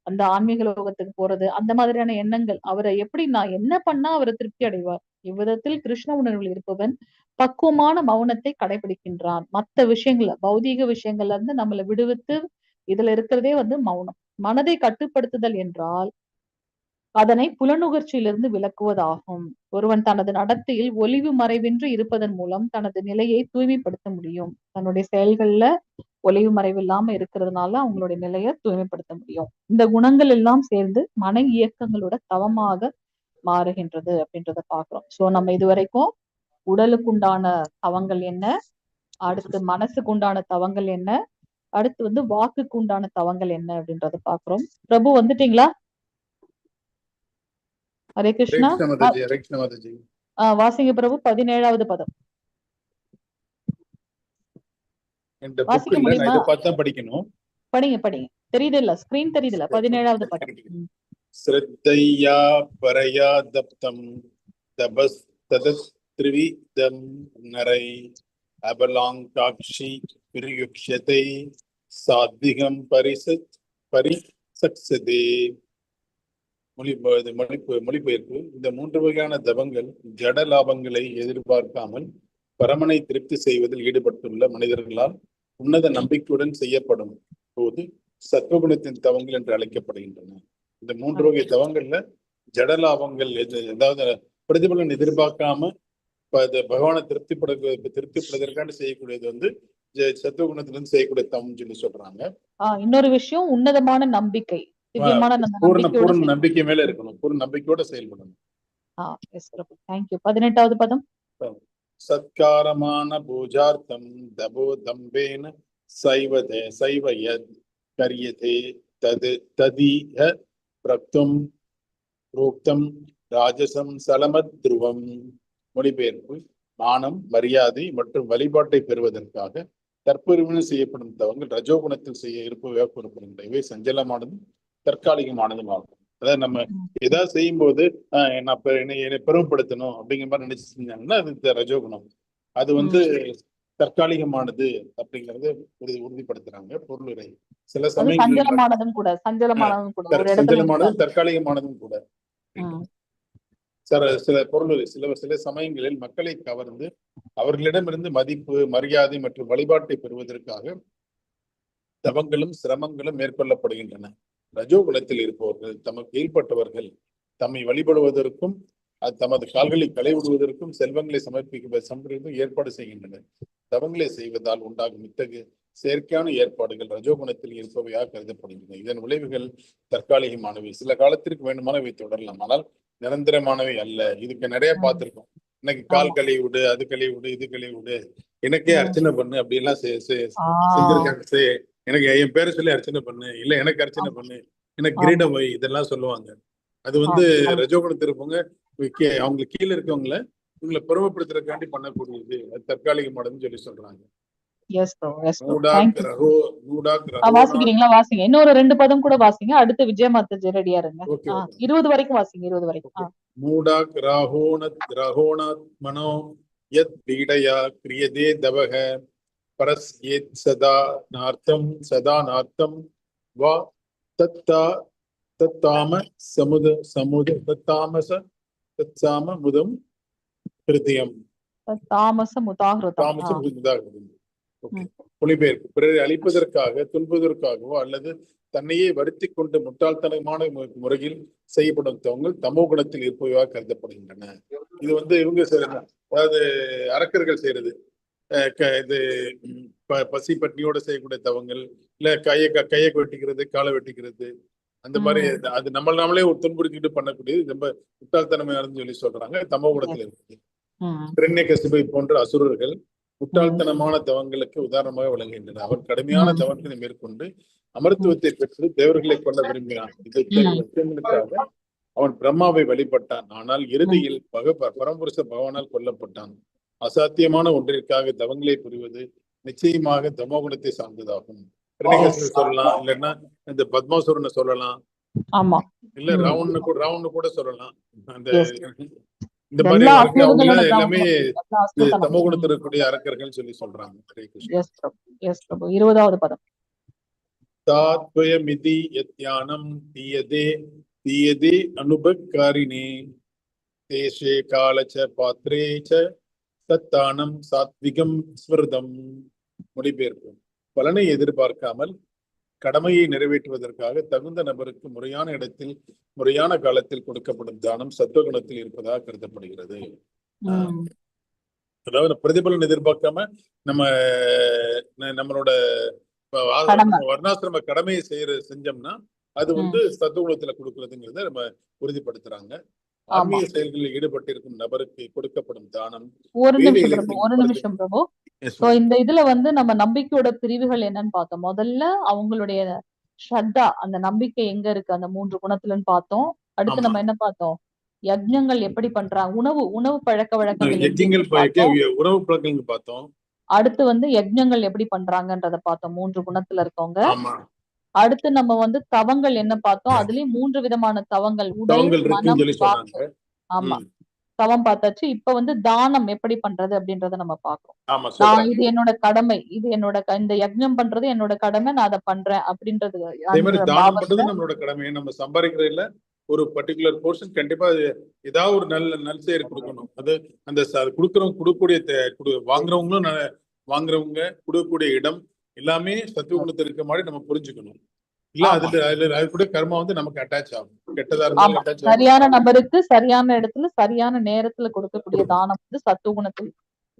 அந்த ஆன்மீக லோகத்துக்கு போறது, அந்த மாதிரியான எண்ணங்கள், அவரை எப்படி நான் என்ன பண்ணா அவரை திருப்தி அடைவார். இவ்விதத்தில் கிருஷ்ண உணர்வில் இருப்பவன் பக்குவமான மௌனத்தை கடைபிடிக்கின்றான். மற்ற விஷயங்கள, பௌதீக விஷயங்கள்ல இருந்து நம்மளை விடுவித்து இதுல இருக்கிறதே வந்து மௌனம். மனதை கட்டுப்படுத்துதல் என்றால் அதனை புலனுகர்ச்சியிலிருந்து விலக்குவதாகும். ஒருவன் தனது நடத்தையில் ஒளிவு மறைவின்றி இருப்பதன் மூலம் தனது நிலையை தூய்மைப்படுத்த முடியும். தன்னுடைய செயல்கள்ல ஒளிவு மறைவு இல்லாம இருக்கிறதுனால அவங்களுடைய நிலையை தூய்மைப்படுத்த முடியும். இந்த குணங்கள் எல்லாம் சேர்ந்து மன இயக்கங்களோட தவமாக மாறுகின்றது அப்படின்றத பாக்குறோம். சோ நம்ம இதுவரைக்கும் உடலுக்குண்டான தவங்கள் என்ன, அடுத்து மனசுக்கு உண்டான தவங்கள் என்ன, அடுத்து வந்து வாக்குக்கு உண்டான தவங்கள் என்ன அப்படின்றத பாக்குறோம். பிரபு வந்துட்டீங்களா? ஹரே கிருஷ்ணா. வாசிங்க பிரபு, 17வது பதம். வாசிக்க முடியுமா? படிங்க படிங்க. தெரியுது இல்ல? ஸ்கிரீன் தெரியுது இல்ல? 17வது பதம். ஸ்ரத்தையா பரயா தப்தம் தபஸ் ததத் த்ரிவிதம் நரை அபலாங்காட்சி பிரியுக்ஷதை சாத்விகம் பரிசக்சதே. மொழிபெயர்ப்பு. இந்த மூன்று வகையான தவங்கள் ஜட லாபங்களை எதிர்பார்க்காமல் பரமனை திருப்தி செய்வதில் ஈடுபட்டுள்ள மனிதர்களால் உன்னத நம்பிக்கையுடன் செய்யப்படும் போது சத்வகுணத்தின் தவங்கள் என்று அழைக்கப்படுகின்றன. இந்த மூன்று வகை தவங்கள்ல ஜட லாபங்கள் அதாவது பிரதிபலன் எதிர்பார்க்காம பகவானை திருப்திப்படுவதற்கான செய்யக்கூடியது வந்து சத்துவகுணத்திலிருந்து செய்யக்கூடிய தவம் சொல்லி சொல்றாங்க. இன்னொரு விஷயம், உன்னதமான நம்பிக்கை, பூர்ண நம்பிக்கை மேல இருக்கணும், பூர்ண நம்பிக்கையோட செயல்படணும். 18வது பதம். சத்காரமான பூஜார்த்தம் தபோ தம்பேன சைவதே சைவயத் கரியதே தது ததீஹ பிரக்தும் புரோக்தம் ராஜசம் சலமத் துருவம். மொழிபெயர்ப்பு. மானம், மரியாதை மற்றும் வழிபாட்டை பெறுவதற்காக தற்பெருமையில் செய்யப்படும் தவங்கள் ரஜோகுணத்தில் செய்ய இருப்பவையாக கூறப்படுகின்றன. இவை சஞ்சலமானதும் தற்காலிகமானதும் ஆகும். அதாவது நம்ம ஏதாவது செய்யும் போது என்னை பெருமைப்படுத்தணும் அப்படிங்கிற மாதிரி நினைச்சு செஞ்சாங்கன்னா அது ரஜோகுணம், அது வந்து தற்காலிகமானது அப்படிங்கறத உறுதிப்படுத்துறாங்க. பொருளுரை. சில சமயங்களில் சஞ்சலமானதும் தற்காலிகமானதும் கூட. சில பொருளுரை. சில சில சமயங்களில் மக்களை கவர்ந்து அவர்களிடமிருந்து மதிப்பு, மரியாதை மற்றும் வழிபாட்டை பெறுவதற்காக தவங்களும் சிரமங்களும் மேற்கொள்ளப்படுகின்றன. ரஜோகுலத்தில் இருப்பவர்கள் தமக்கு கீழ்பட்டவர்கள் தம்மை வழிபடுவதற்கும் தமது கால்களை களைவிடுவதற்கும் செல்வங்களை சமர்ப்பிக்க ஏற்பாடு செய்கின்றனர். தவங்களை செய்வதால் உண்டாகும் இத்தகைய செயற்கையான ஏற்பாடுகள் ரஜோகுணத்தில் இருப்பவையாக கருதப்படுகின்றன. இதன் விளைவுகள் தற்காலிகமானவை. சில காலத்திற்கு வேண்டுமான இவை தொடரலாம், ஆனால் நிரந்தரமானவை அல்ல. இதுக்கு நிறைய பார்த்திருக்கோம். எனக்கு கால் கழுவி விடு, அது கழுவி விடு, இது கழுவி விடு, எனக்கே அர்ச்சனை பண்ணு அப்படின்லாம் செஞ்சிருக்காங்க. எனக்கு என் பேரை சொல்லி அர்ச்சனை பண்ணு, இல்ல எனக்கு அர்ச்சனை பண்ணு, எனக்கு கிரீடம் வை, இதெல்லாம் சொல்லுவாங்க. அது வந்து ரஜோகுணத்தில் இருப்பவங்க அவங்களுக்கு கீழே இருக்கவங்கள இவங்களை பெருமைப்படுத்துறதுக்காண்டி பண்ணக்கூடியது, அது தற்காலிகமானதுன்னு சொல்லி சொல்றாங்க. வாசிக்கிறீங்களா? வாசிங்க. இன்னொரு 2 பதம் கூட வாசிங்க. அடுத்து விஜயமாத்த ரெடியா இருங்க. 20 வரைக்கும் வாசிங்க. 20 வரைக்கும். மூடாக் ராகோணாத்மனோ யத் பீடயா கிரியதே தவக பரஸ்யேத் சதா நார்த்தம் சதா நார்த்தம் வா தத்தா தத்தாம சமுத சமுத தத்தாமச தத்தாம முதம் ஹிருதயம் தாமச முதாகிருதம். தாமச முதாகிருதம். மொழிபெயர்ப்பு. பிறரை அழிப்பதற்காக, துன்புவதற்காகவோ அல்லது தன்னையே வருத்தி கொண்டு முட்டாள்தனமான முறையில் செய்யப்படும் தவங்கள் தமோ குணத்தில் இருப்பவையாக கருதப்படுகின்றன. இது வந்து இவங்க அதாவது அரக்கர்கள் செய்யறது, இது பசி பட்டினியோட செய்யக்கூடிய தவங்கள், இல்ல கையை வெட்டிக்கிறது, காலை வெட்டிக்கிறது, அந்த மாதிரி அது நம்ம நாமளே ஒரு துன்புறுத்திக்கிட்டு பண்ணக்கூடியது ரொம்ப முட்டாள்தனமானதுன்னு சொல்லி சொல்றாங்க. தமோ குணத்துல இருக்குது. ஹிரண்யகசிபை போன்ற அசுரர்கள் முட்டாள்தனமான தவங்களுக்கு உதாரணமாக விளங்குகின்றன. அவன் கடுமையான தவங்களை மேற்கொண்டு அமர்த்துவத்தை பெற்று தேவர்களை கொல்ல விரும்பினான். இதை அவன் பிரம்மாவை வழிபட்டான். ஆனால் இறுதியில் பரம்புருஷ பகவானால் கொல்லப்பட்டான். அசாத்தியமான ஒன்றிற்காக தவங்களை புரிவது நிச்சயமாக தமோகுணத்தை சார்ந்ததாகும். ஹிரண்யகசிபு சொல்லலாம், இல்லைன்னா இந்த பத்மாசுரனை சொல்லலாம், ஆமா, இல்ல ராவணு கூட சொல்லலாம். அந்த இந்த எல்லா மாதிரி அவங்க அசுரர்களோட எல்லாமே எல்லா அசுரத்தனம். தமோ குணத்தில் இருக்கக்கூடிய அரக்கர்கள் சொல்லி சொல்றாங்க. ஹரே கிருஷ்ணா. எஸ் பிரபு, எஸ் பிரபு. 20வது பதம். தாத்வயமிதி யத்யானம் தீயதே தீயதே அனுபக்காரிணே தேசே காலச்ச பாத்ரே ச சத்தானம் சாத்விகம் ஸ்மிருதம். மொழிபெயர்ப்பு: பலனை எதிர்பார்க்காமல் கடமையை நிறைவேற்றுவதற்காக தகுந்த நபருக்கு முறையான இடத்தில் முறையான காலத்தில் கொடுக்கப்படும் தானம் சத்துவகுணத்தில் இருப்பதாக கருதப்படுகிறது. அதாவது பிரதிபலன் எதிர்பார்க்காம நம்ம நம்மளோட கடமை. வர்ணாசிரம கடமையை செஞ்சோம்னா அது வந்து சத்துவகுணத்துல கொடுக்கறதுங்கிறத நம்ம உறுதிப்படுத்துறாங்க. ஆன்மீக செயல்களில் ஈடுபட்டிருக்கும் நபருக்கு கொடுக்கப்படும் தானம். ஒரு வேத நிமிஷம் பிரபு, இலக்கியம் ஒரு நிமிஷம் பிரபு. சோ இந்த இதுல வந்து நம்ம நம்பிக்கையோட பிரிவுகள் என்னன்னு பார்த்தோம். முதல்ல அவங்களுடைய ஸ்ரத்தா, அந்த நம்பிக்கை எங்க இருக்கு அந்த 3 குணத்துலன்னு பார்த்தோம். அடுத்து நம்ம என்ன பார்த்தோம்? யஜ்ஞங்கள் எப்படி பண்றாங்க, உணவு உணவு பழக்க வழக்கங்கள் எப்படி யஜ்ஞங்கள் இருக்குன்னு பார்த்தோம். உணவு பழக்கங்கள் பார்த்தோம். அடுத்து வந்து யஜ்ஞங்கள் எப்படி பண்றாங்கன்றத பார்த்தோம், 3 குணத்துல இருக்கவங்க. அடுத்து நம்ம வந்து தவங்கள் என்ன பார்த்தோம், அதுலயும் 3 விதமான தவங்கள், உடல், தவங்கள் இருக்குன்னு மனம், சொல்லி வாக்கு. சொன்னாங்க. ஆமா, தவம் பார்த்தாச்சு. இப்ப வந்து தானம் எப்படி பண்றது அப்படின்றத நம்ம பாக்குறோம். ஆமா, நான் சொல்றாங்க. இது என்னோட கடமை, இது என்னோட இந்த யஜ்ஞம் பண்றது என்னோட கடமை, நான் அதை பண்றேன் அப்படின்றது. அதே மாதிரி அந்த தானம் பாவத்தை பண்றது நம்மளோட கடமை. நம்ம சம்பாதிக்கிறதுல ஒரு பர்டிகுலர் போர்ஷன் கண்டிப்பா அது ஏதாவது ஒரு நல்ல நற்செயல் கொடுக்கணும். அது அந்த கொடுக்கறவங்க கொடுக்கக்கூடிய வாங்குறவங்களும் வாங்குறவங்க கொடுக்கக்கூடிய இடம் எல்லாமே சத்துவகுணத்தில் இருக்க மாதிரி நம்ம புரிஞ்சுக்கணும். இல்ல அதுல அதுல அது கூட கர்மா வந்து நமக்கு அட்டாச் ஆகும். கெட்டதா இருந்தாலும் அட்டாச் ஆகும். சரியான நபருக்கு சரியான இடத்துல சரியான நேரத்துல கொடுக்கக்கூடிய தானம் வந்து சத்துவகுணத்தில்.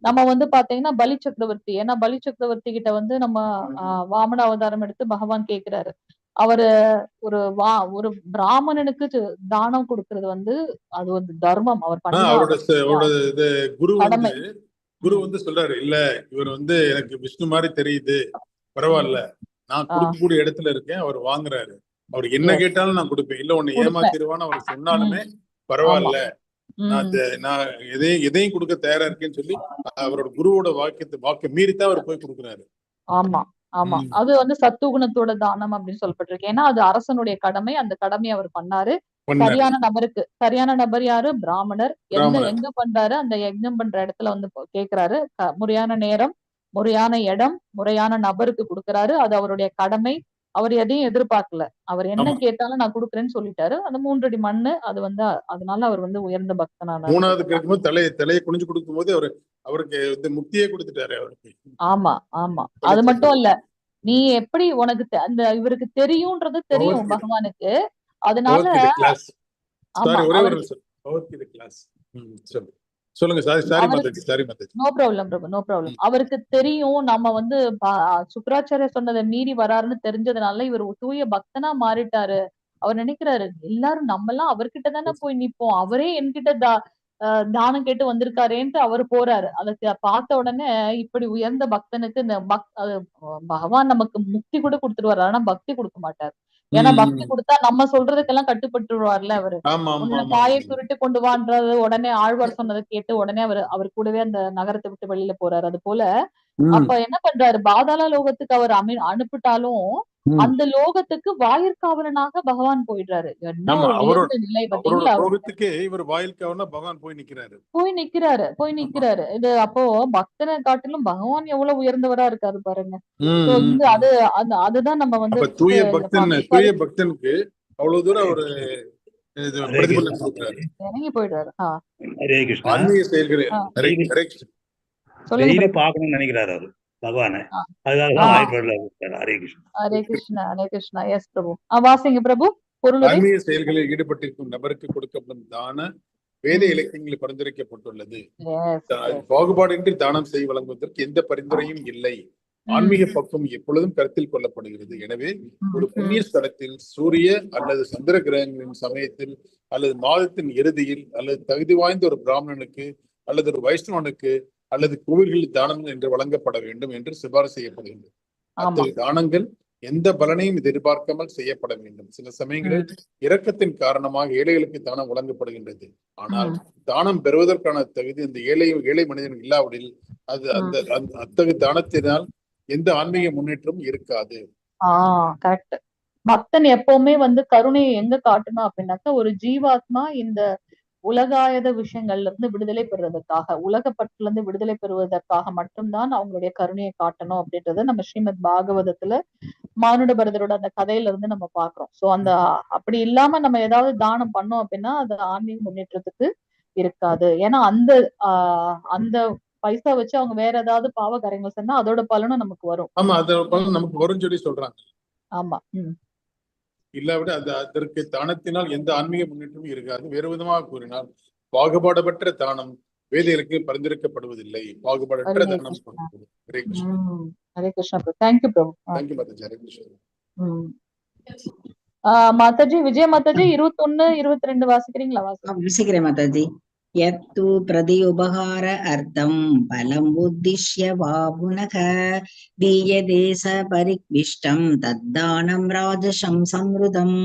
நம்ம வந்து பாத்தீங்கன்னா பலி சக்கரவர்த்தி, ஏன்னா பலி சக்கரவர்த்தி கிட்ட வந்து நம்ம வாமன அவதாரம் எடுத்து பகவான் கேக்குறாரு. அவரு ஒரு பிராமணனுக்கு தானம் கொடுக்கறது வந்து அது வந்து தர்மம். அவர் பண்ண அவரோட அவரோட இது குரு வந்து கடமை. குரு வந்து சொல்றாரு, இல்ல இவர் வந்து எனக்கு விஷ்ணு மாதிரி தெரியுது, பரவாயில்ல, நான் கொடுக்கக்கூடிய இடத்துல இருக்கேன், அவர் வாங்குறாரு, அவர் என்ன கேட்டாலும் நான் கொடுப்பேன், இல்ல உன்னை ஏமாத்திடுவான்னு அவர் சொன்னாலுமே பரவாயில்ல, நான் எதையும் கொடுக்க தயாரா இருக்கேன்னு சொல்லி அவரோட குருவோட வாக்கை மீறித்தான் அவர் போய் கொடுக்குறாரு. ஆமா ஆமா, அது வந்து சத்துவகுணத்தோட தானம் அப்படின்னு சொல்லப்பட்டிருக்கு. ஏன்னா அது அரசனுடைய கடமை, அந்த கடமையை அவர் பண்ணாரு. சரியான நபருக்கு, சரியான நபர் யாரு? பிராமணர். எங்க பண்றாரு? அந்த யஜ்ஞம் பண்ற இடத்துல வந்து கேக்குறாரு. முறையான நேரம், முறையான இடம், முறையான நபருக்கு கொடுக்குறாரு. அது அவருடைய கடமை. அவர் எதையும் எதிர்பார்க்கல. அவர் என்ன கேட்டாலும் நான் கொடுக்குறேன்னு சொல்லிட்டாரு. அந்த 3 அடி மண்ணு அது வந்து, அதனால அவர் வந்து உயர்ந்த பக்தனானாரு. 3வது கேட்கும்போது தலையை குனிஞ்சு கொடுக்கும் போது அவரு அவருக்கு வந்து முக்தியே கொடுத்துட்டாரு அவருக்கு. ஆமா ஆமா, அது மட்டும் இல்ல, நீ எப்படி உனக்கு அந்த இவருக்கு தெரியும்ன்றது தெரியும் பகவானுக்கு. அதனால சொல்லுங்க. Sorry Mataji. No problem Prabhu, no problem. அவருக்கு தெரியும் நம்ம வந்து சுக்ராச்சாரியர் சொன்னதை மீறி வராருன்னு தெரிஞ்சதுனால இவர் தூய பக்தனா மாறிட்டாரு. அவர் நினைக்கிறாரு, எல்லாரும் நம்ம எல்லாம் அவர்கிட்ட தானே போய் நிப்போம், அவரே என்கிட்ட தானம் கேட்டு வந்திருக்காரேன்ட்டு அவர் போறாரு. அதை பார்த்த உடனே இப்படி உயர்ந்த பக்தனுக்கு இந்த பகவான் நமக்கு முக்தி கூட கொடுத்துருவாரு, ஆனா பக்தி கொடுக்க மாட்டாரு. ஏன்னா பக்தி கொடுத்தா நம்ம சொல்றதுக்கெல்லாம் கட்டுப்பட்டுருவார்ல அவரு. காயை சுருட்டு கொண்டு வான்றது உடனே ஆழ்வார் சொன்னதை கேட்டு உடனே அவர் கூடவே அந்த நகரத்தை விட்டு வெளியில போறாரு. அது போல அப்ப என்ன பண்றாரு, பாதாள லோகத்துக்கு அவர் அனுப்பிட்டாலும் அந்த லோகத்துக்கு வாயிற்காவலனாக பகவான் போயிடுறாரு. என்ன நிலை பாத்தீங்களா? போய் நிக்கிறாரு, போய் நிக்கிறாரு. இது அப்போ பக்தனை காட்டிலும் பகவான் எவ்வளவு உயர்ந்தவரா இருக்காரு பாருங்க. அது அதுதான் நம்ம வந்து தூய பக்தன், தூய பக்தனுக்கு அவ்வளவு தூரம் ஒரு இறங்கி போயிடுறாரு. ஆன்மீக செயல்களை பாக்கணும்னு நினைக்கிறாரு அவரு பகவானே. ஹரே கிருஷ்ணா, ஹரே கிருஷ்ணா, ஹரே கிருஷ்ணா. எஸ் பிரபு, வாசிங்க பிரபு. ஆன்மீக செயல்களில் ஈடுபட்டிருக்கும் நபருக்கு கொடுக்கப்படும் தான வேத இலக்கியங்களில் பரிந்துரைக்கப்பட்டுள்ளது. பாகுபாடின்றி தானம் செய்ய வழங்குவதற்கு எந்த பரிந்துரையும் இல்லை. ஆன்மீக பக்கம் எப்பொழுதும் கருத்தில் கொள்ளப்படுகிறது. எனவே ஒரு புண்ணிய ஸ்தலத்தில் சூரிய அல்லது சந்திர கிரகங்களின் சமயத்தில் அல்லது மாதத்தின் இறுதியில் அல்லது தகுதி வாய்ந்த ஒரு பிராமணனுக்கு அல்லது ஒரு வைஷ்ணவனுக்கு அல்லது கோவில்களில் தானம் என்று வழங்கப்பட வேண்டும் என்று சிபாரிசு செய்யப்படுகின்றது. அத்தகைய தானங்கள் எந்த பலனையும் எதிர்பார்க்காமல் செய்யப்பட வேண்டும். சில சமயங்களில் இரக்கத்தின் காரணமாக ஏழைகளுக்கு தானம் வழங்கப்படுகின்றது. ஆனால் தானம் பெறுவதற்கான தகுதி இந்த ஏழை ஏழை மனிதன் இல்லாவிடில் அது அந்த அத்தகைய தானத்தினால் எந்த ஆன்மீக முன்னேற்றமும் இருக்காது. கரெக்ட். பக்தன் எப்பவுமே வந்து கருணையை எங்க காட்டணும் அப்படின்னாக்கா, ஒரு ஜீவாத்மா இந்த உலகாயத விஷயங்கள்ல இருந்து விடுதலை பெறுவதற்காக, உலகப்பட்டுல இருந்து விடுதலை பெறுவதற்காக மட்டும்தான் அவங்களுடைய கருணையை காட்டணும் அப்படின்றத நம்ம ஸ்ரீமத் பாகவதத்துல மானுட பரதரோட அந்த கதையில இருந்து நம்ம பாக்குறோம். சோ அந்த அப்படி இல்லாம நம்ம ஏதாவது தானம் பண்ணோம் அப்படின்னா அது ஆன்மீக முன்னேற்றத்துக்கு இருக்காது. ஏன்னா அந்த அந்த பைசா வச்சு அவங்க வேற ஏதாவது பாவ காரியங்கள் செஞ்சா அதோட பலனும் நமக்கு வரும். ஆமா, அதோட பலன் நமக்கு வரும்னு சொல்லி சொல்றாங்க. ஆமா. இல்லாவிட அது அதற்கு தானத்தினால் எந்த ஆன்மீக முன்னேற்றமும் இருக்காது. வேறு விதமாக கூறினால் பாகுபாடற்ற தானம் வேதிகளுக்கு பரிந்துரைக்கப்படுவதில்லை. பாகுபாடற்ற தானம். ஹரே கிருஷ்ணா. ஹரே கிருஷ்ணா பிரபு. Thank you Prabhu. Thank you Mataji. Hare Krishna. Mataji, Vijaya Mataji 21, 22 வாசிக்கிறீங்களா? வாசிக்கிறேன் மாதாஜி. யத்து பிரதியுபகார அர்த்தம் பலம் உத்திஷ்ய வா புனக தீயதே ச பரிக்விஷ்டம் தத்தானம் ராஜசம் சம்ருதம்.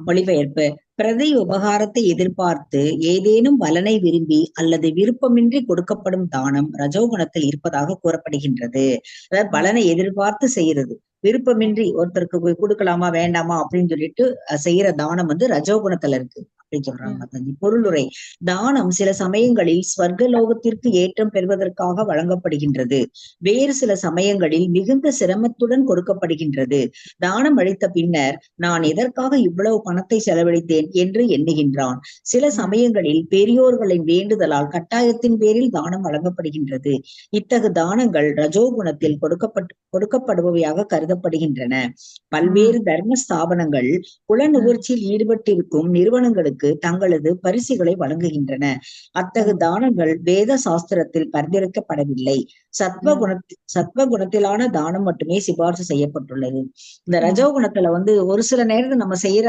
மொழிபெயர்ப்பு: பிரதி உபகாரத்தை எதிர்பார்த்து ஏதேனும் பலனை விரும்பி அல்லது விருப்பமின்றி கொடுக்கப்படும் தானம் ரஜோகுணத்தில் இருப்பதாக கூறப்படுகின்றது. அதாவது பலனை எதிர்பார்த்து செய்யறது, விருப்பமின்றி ஒருத்தருக்கு போய் கொடுக்கலாமா வேண்டாமா அப்படின்னு சொல்லிட்டு செய்யற தானம் வந்து ரஜோகுணத்துல இருக்கு அப்படின்னு சொல்றாங்க மாதாஜி. பொருளுரை: தானம் சில சமயங்களில் ஸ்வர்க லோகத்திற்கு ஏற்றம் பெறுவதற்காக வழங்கப்படுகின்றது. வேறு சில சமயங்களில் மிகுந்த சிரமத்துடன் கொடுக்கப்படுகின்றது. தானம் அளித்த பின்னர் நான் எதற்காக இவ்வளவு பணத்தை செலவழித்தேன் என்று எண்ணுகின்றான். சில சமயங்களில் பெரியோர்களின் வேண்டுதலால் கட்டாயத்தின் பேரில் தானம் வழங்கப்படுகின்றது. இத்தகு தானங்கள் ரஜோகுணத்தில் கொடுக்கப்படுபவையாக கருதப்படுகின்றன. பல்வேறு தர்ம ஸ்தாபனங்கள் குல நுகர்ச்சியில் ஈடுபட்டிருக்கும் நிறுவனங்களுக்கு தங்களது பரிசுகளை வழங்குகின்றன. அத்தகு தானங்கள் வேத சாஸ்திரத்தில் பரிந்துரைக்கப்படவில்லை. சத்வகுணத்திலான தானம் மட்டுமே சிபார்சு செய்யப்பட்டுள்ளது. இந்த ரஜோகுணத்துல வந்து ஒரு சில நேரத்துல நம்ம செய்யற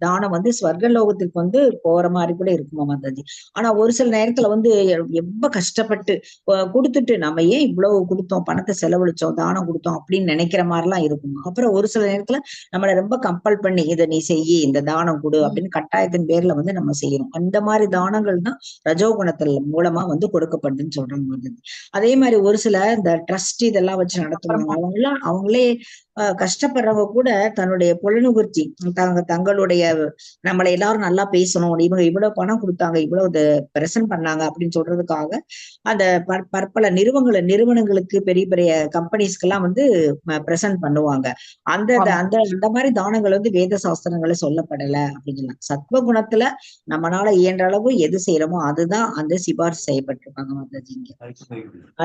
தானம் வந்து ஸ்வர்க லோகத்திற்கு வந்து போற மாதிரி கூட இருக்குமா மாதாஜி. ஆனா ஒரு சில நேரத்துல வந்து ரொம்ப கஷ்டப்பட்டு கொடுத்துட்டு நம்ம ஏன் இவ்வளவு கொடுத்தோம், பணத்தை செலவழிச்சோம், தானம் கொடுத்தோம் அப்படின்னு நினைக்கிற மாதிரிலாம் இருக்கும். அப்புறம் ஒரு சில நேரத்துல நம்மளை ரொம்ப கம்பல் பண்ணி இதை நீ செய்யி, இந்த தானம் கொடு அப்படின்னு கட்டாயத்தின் பேர்ல வந்து நம்ம செய்யணும். அந்த மாதிரி தானங்கள் தான் ரஜோகுணத்துல மூலமா வந்து கொடுக்கப்படுதுன்னு சொல்றாங்க மாதாஜி. அதே மாதிரி ஒரு சில இந்த ட்ரஸ்ட் இதெல்லாம் வச்சு நடத்துவாங்க. அவங்களாம் அவங்களே கஷ்டப்படுறவங்க கூட தன்னுடைய புலனுகர்ச்சி தங்களுடைய நம்மளை எல்லாரும் நல்லா பேசணும், இவங்க இவ்வளவு பணம் கொடுத்தாங்க, இவ்வளவு பிரசன்ட் பண்ணாங்க அப்படின்னு சொல்றதுக்காக அந்த பற்பல நிறுவனங்களுக்கு பெரிய பெரிய கம்பெனிஸ்க்கு எல்லாம் வந்து பிரசன்ட் பண்ணுவாங்க. அந்த அந்த அந்த மாதிரி தானங்கள் வந்து வேத சாஸ்திரங்களை சொல்லப்படல அப்படின்னு சொல்லலாம். சத்வகுணத்துல நம்மளால இயன்ற அளவு எது செய்யறோமோ அதுதான் அந்த சிபாரிசு செய்யப்பட்டிருக்காங்க மாதாஜிங்க.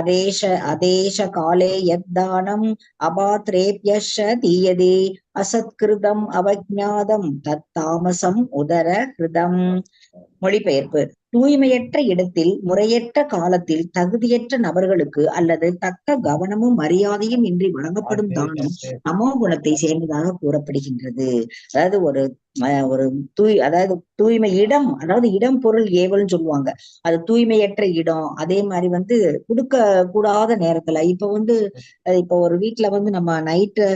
அதேஷ அதேஷ காலே யத் தானம் அபாத்ரேப்யஷ தீயதே அசத்கிருதம் அவஜ்ஞாதம் தத் தாமசம் உதர கிருதம். மொழிபெயர்ப்பு: தூய்மையற்ற இடத்தில் முறையற்ற காலத்தில் தகுதியற்ற நபர்களுக்கு அல்லது தக்க கவனமும் மரியாதையும் இன்றி வழங்கப்படும் தானம் தமோ குணத்தை சேர்ந்ததாக கூறப்படுகின்றது. அதாவது ஒரு ஒரு அதாவது தூய்மை இடம், அதாவது இடம் பொருள் ஏவல்னு சொல்லுவாங்க. அது தூய்மையற்ற இடம். அதே மாதிரி வந்து கொடுக்க கூடாத நேரத்துல இப்ப வந்து இப்ப ஒரு வீட்டுல வந்து நம்ம நைட்டு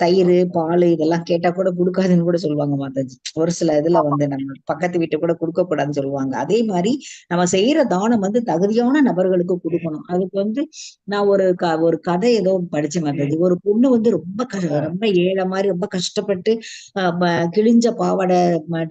தயிர் பால் இதெல்லாம் கேட்டா கூட கொடுக்காதுன்னு கூட சொல்லுவாங்க மாதாஜி. ஒரு சில இதுல வந்து நம்ம பக்கத்து வீட்டு கூட கொடுக்க கூடாதுன்னு சொல்லுவாங்க. அதே மாதிரி நம்ம செய்யற தானம் வந்து தகுதியான நபர்களுக்கு கொடுக்கணும். அதுக்கு வந்து நான் ஒரு ஒரு கதை ஏதோ படிச்சேன் மாதாஜி. ஒரு பொண்ணு வந்து ரொம்ப ரொம்ப ஏழை மாதிரி ரொம்ப கஷ்டப்பட்டு கிழிஞ்ச பாவாடை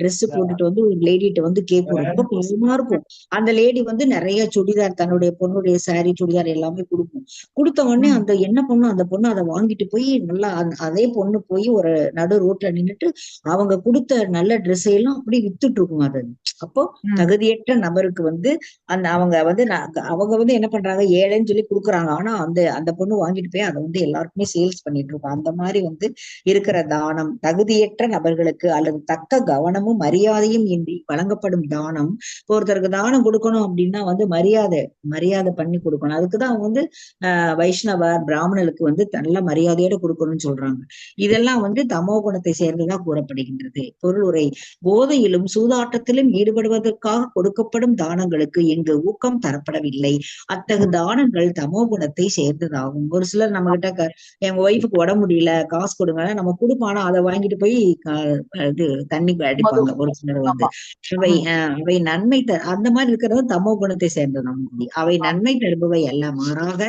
ட்ரெஸ் போட்டுட்டு வந்து ஒரு லேடிட்ட வந்து கேட்கும். ரொம்ப கோபமா இருக்கும். அந்த லேடி வந்து நிறைய சுடிதார், தன்னுடைய பொண்ணுடைய சாரி சுடிதார் எல்லாமே கொடுக்கும். கொடுத்த உடனே அந்த என்ன பொண்ணு அந்த பொண்ணு அதை வாங்கிட்டு போய் நல்லா அதே பொண்ணு போய் ஒரு நடு ரோட்ல நின்னுட்டு அவங்க கொடுத்த நல்ல ட்ரெஸ் எல்லாம் அப்படியே வித்துட்டு இருக்கும். அது அப்போ தகுதியற்ற தகுதியற்ற நபருக்கு வந்து அந்த அவங்க வந்து அவங்க வந்து என்ன பண்றாங்க, ஏழைன்னு சொல்லி கொடுக்குறாங்க. ஆனா அந்த அந்த பொண்ணு வாங்கிட்டு போய் அதை வந்து எல்லாருக்குமே சேல்ஸ் பண்ணிட்டு இருக்கோம். அந்த மாதிரி வந்து இருக்கிற தானம் தகுதியற்ற நபர்களுக்கு அல்லது தக்க கவனமும் மரியாதையும் இன்றி வழங்கப்படும் தானம். இப்போ ஒருத்தருக்கு தானம் கொடுக்கணும் அப்படின்னா வந்து மரியாதை மரியாதை பண்ணி கொடுக்கணும். அதுக்குதான் அவங்க வந்து வைஷ்ணவர் பிராமணர்களுக்கு வந்து நல்ல மரியாதையோட கொடுக்கணும்னு சொல்றாங்க. இதெல்லாம் வந்து தமோ குணத்தை சேர்ந்ததா கூறப்படுகின்றது. பொருளுரை: போதையிலும் சூதாட்டத்திலும் ஈடுபடுவதற்காக கொடுக்கப்படும் தானங்களுக்கு இங்கு ஊக்கம் தரப்படவில்லை. அத்தகு தானங்கள் தமோ குணத்தை சேர்ந்ததாகும். ஒரு சிலர் நம்ம கிட்ட எங்க ஒய்ஃபுக்கு உடம்பு முடியல காசு கொடுங்க, நம்ம கொடுப்போம், அதை வாங்கிட்டு போய் இது தண்ணி அடிப்பாங்க ஒரு சிலர் வந்து. அவை அவை நன்மை அந்த மாதிரி இருக்கிறது தமோ குணத்தை சேர்ந்ததாகும். அவை நன்மை தருபவை அல்ல, மாறாக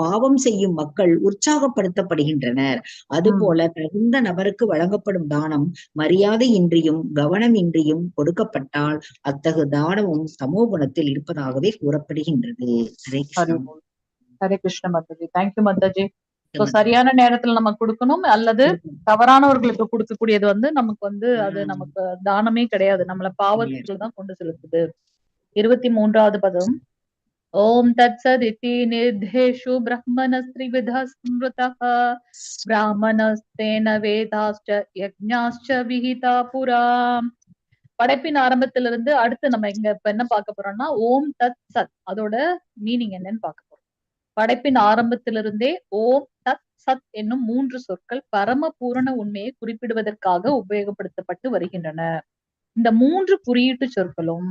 பாவம் செய்யும் மக்கள் உற்சாகப்படுத்தப்படுகின்றனர். அதுபோல தகுந்த நபருக்கு வழங்கப்படும் தானம் மரியாதையின்றியும் கவனமின்றியும் கொடுக்கப்பட்டால் அத்தகு தானமும் தமோ குணத்தில் இருப்பதாகவே கூறப்படுகின்றது. Hare Krishna. Hare Krishna Mataji. Thank you Mataji. சரியான நேரத்துல நம்ம கொடுக்கணும், அல்லது தவறானவர்களுக்கு கொடுக்கக்கூடியது வந்து நமக்கு வந்து அது நமக்கு தானமே கிடையாது, நம்மள பாவத்துக்குள்ள தான் கொண்டு செலுத்துது. 23வது பதம். ஓம் தத் சத் இதி நிர்தேஷு பிரம்மணஸ்த்ரிவிதः ஸ்மிருதः பிராமணஸ்தேன வேதாஸ்ச யஜ்ஞாஸ்ச விஹிதா புரா. படைப்பின் ஆரம்பத்திலிருந்து அடுத்து நம்ம இங்க இப்ப என்ன பார்க்க போறோம்னா ஓம் தத் சத் அதோட மீனிங் என்னன்னு பார்க்க போறோம். படைப்பின் ஆரம்பத்திலிருந்தே ஓம் தத் சத் என்னும் 3 சொற்கள் பரம பூரண உண்மையை குறிப்பிடுவதற்காக உபயோகப்படுத்தப்பட்டு வருகின்றன. இந்த 3 குறியீட்டு சொற்களும்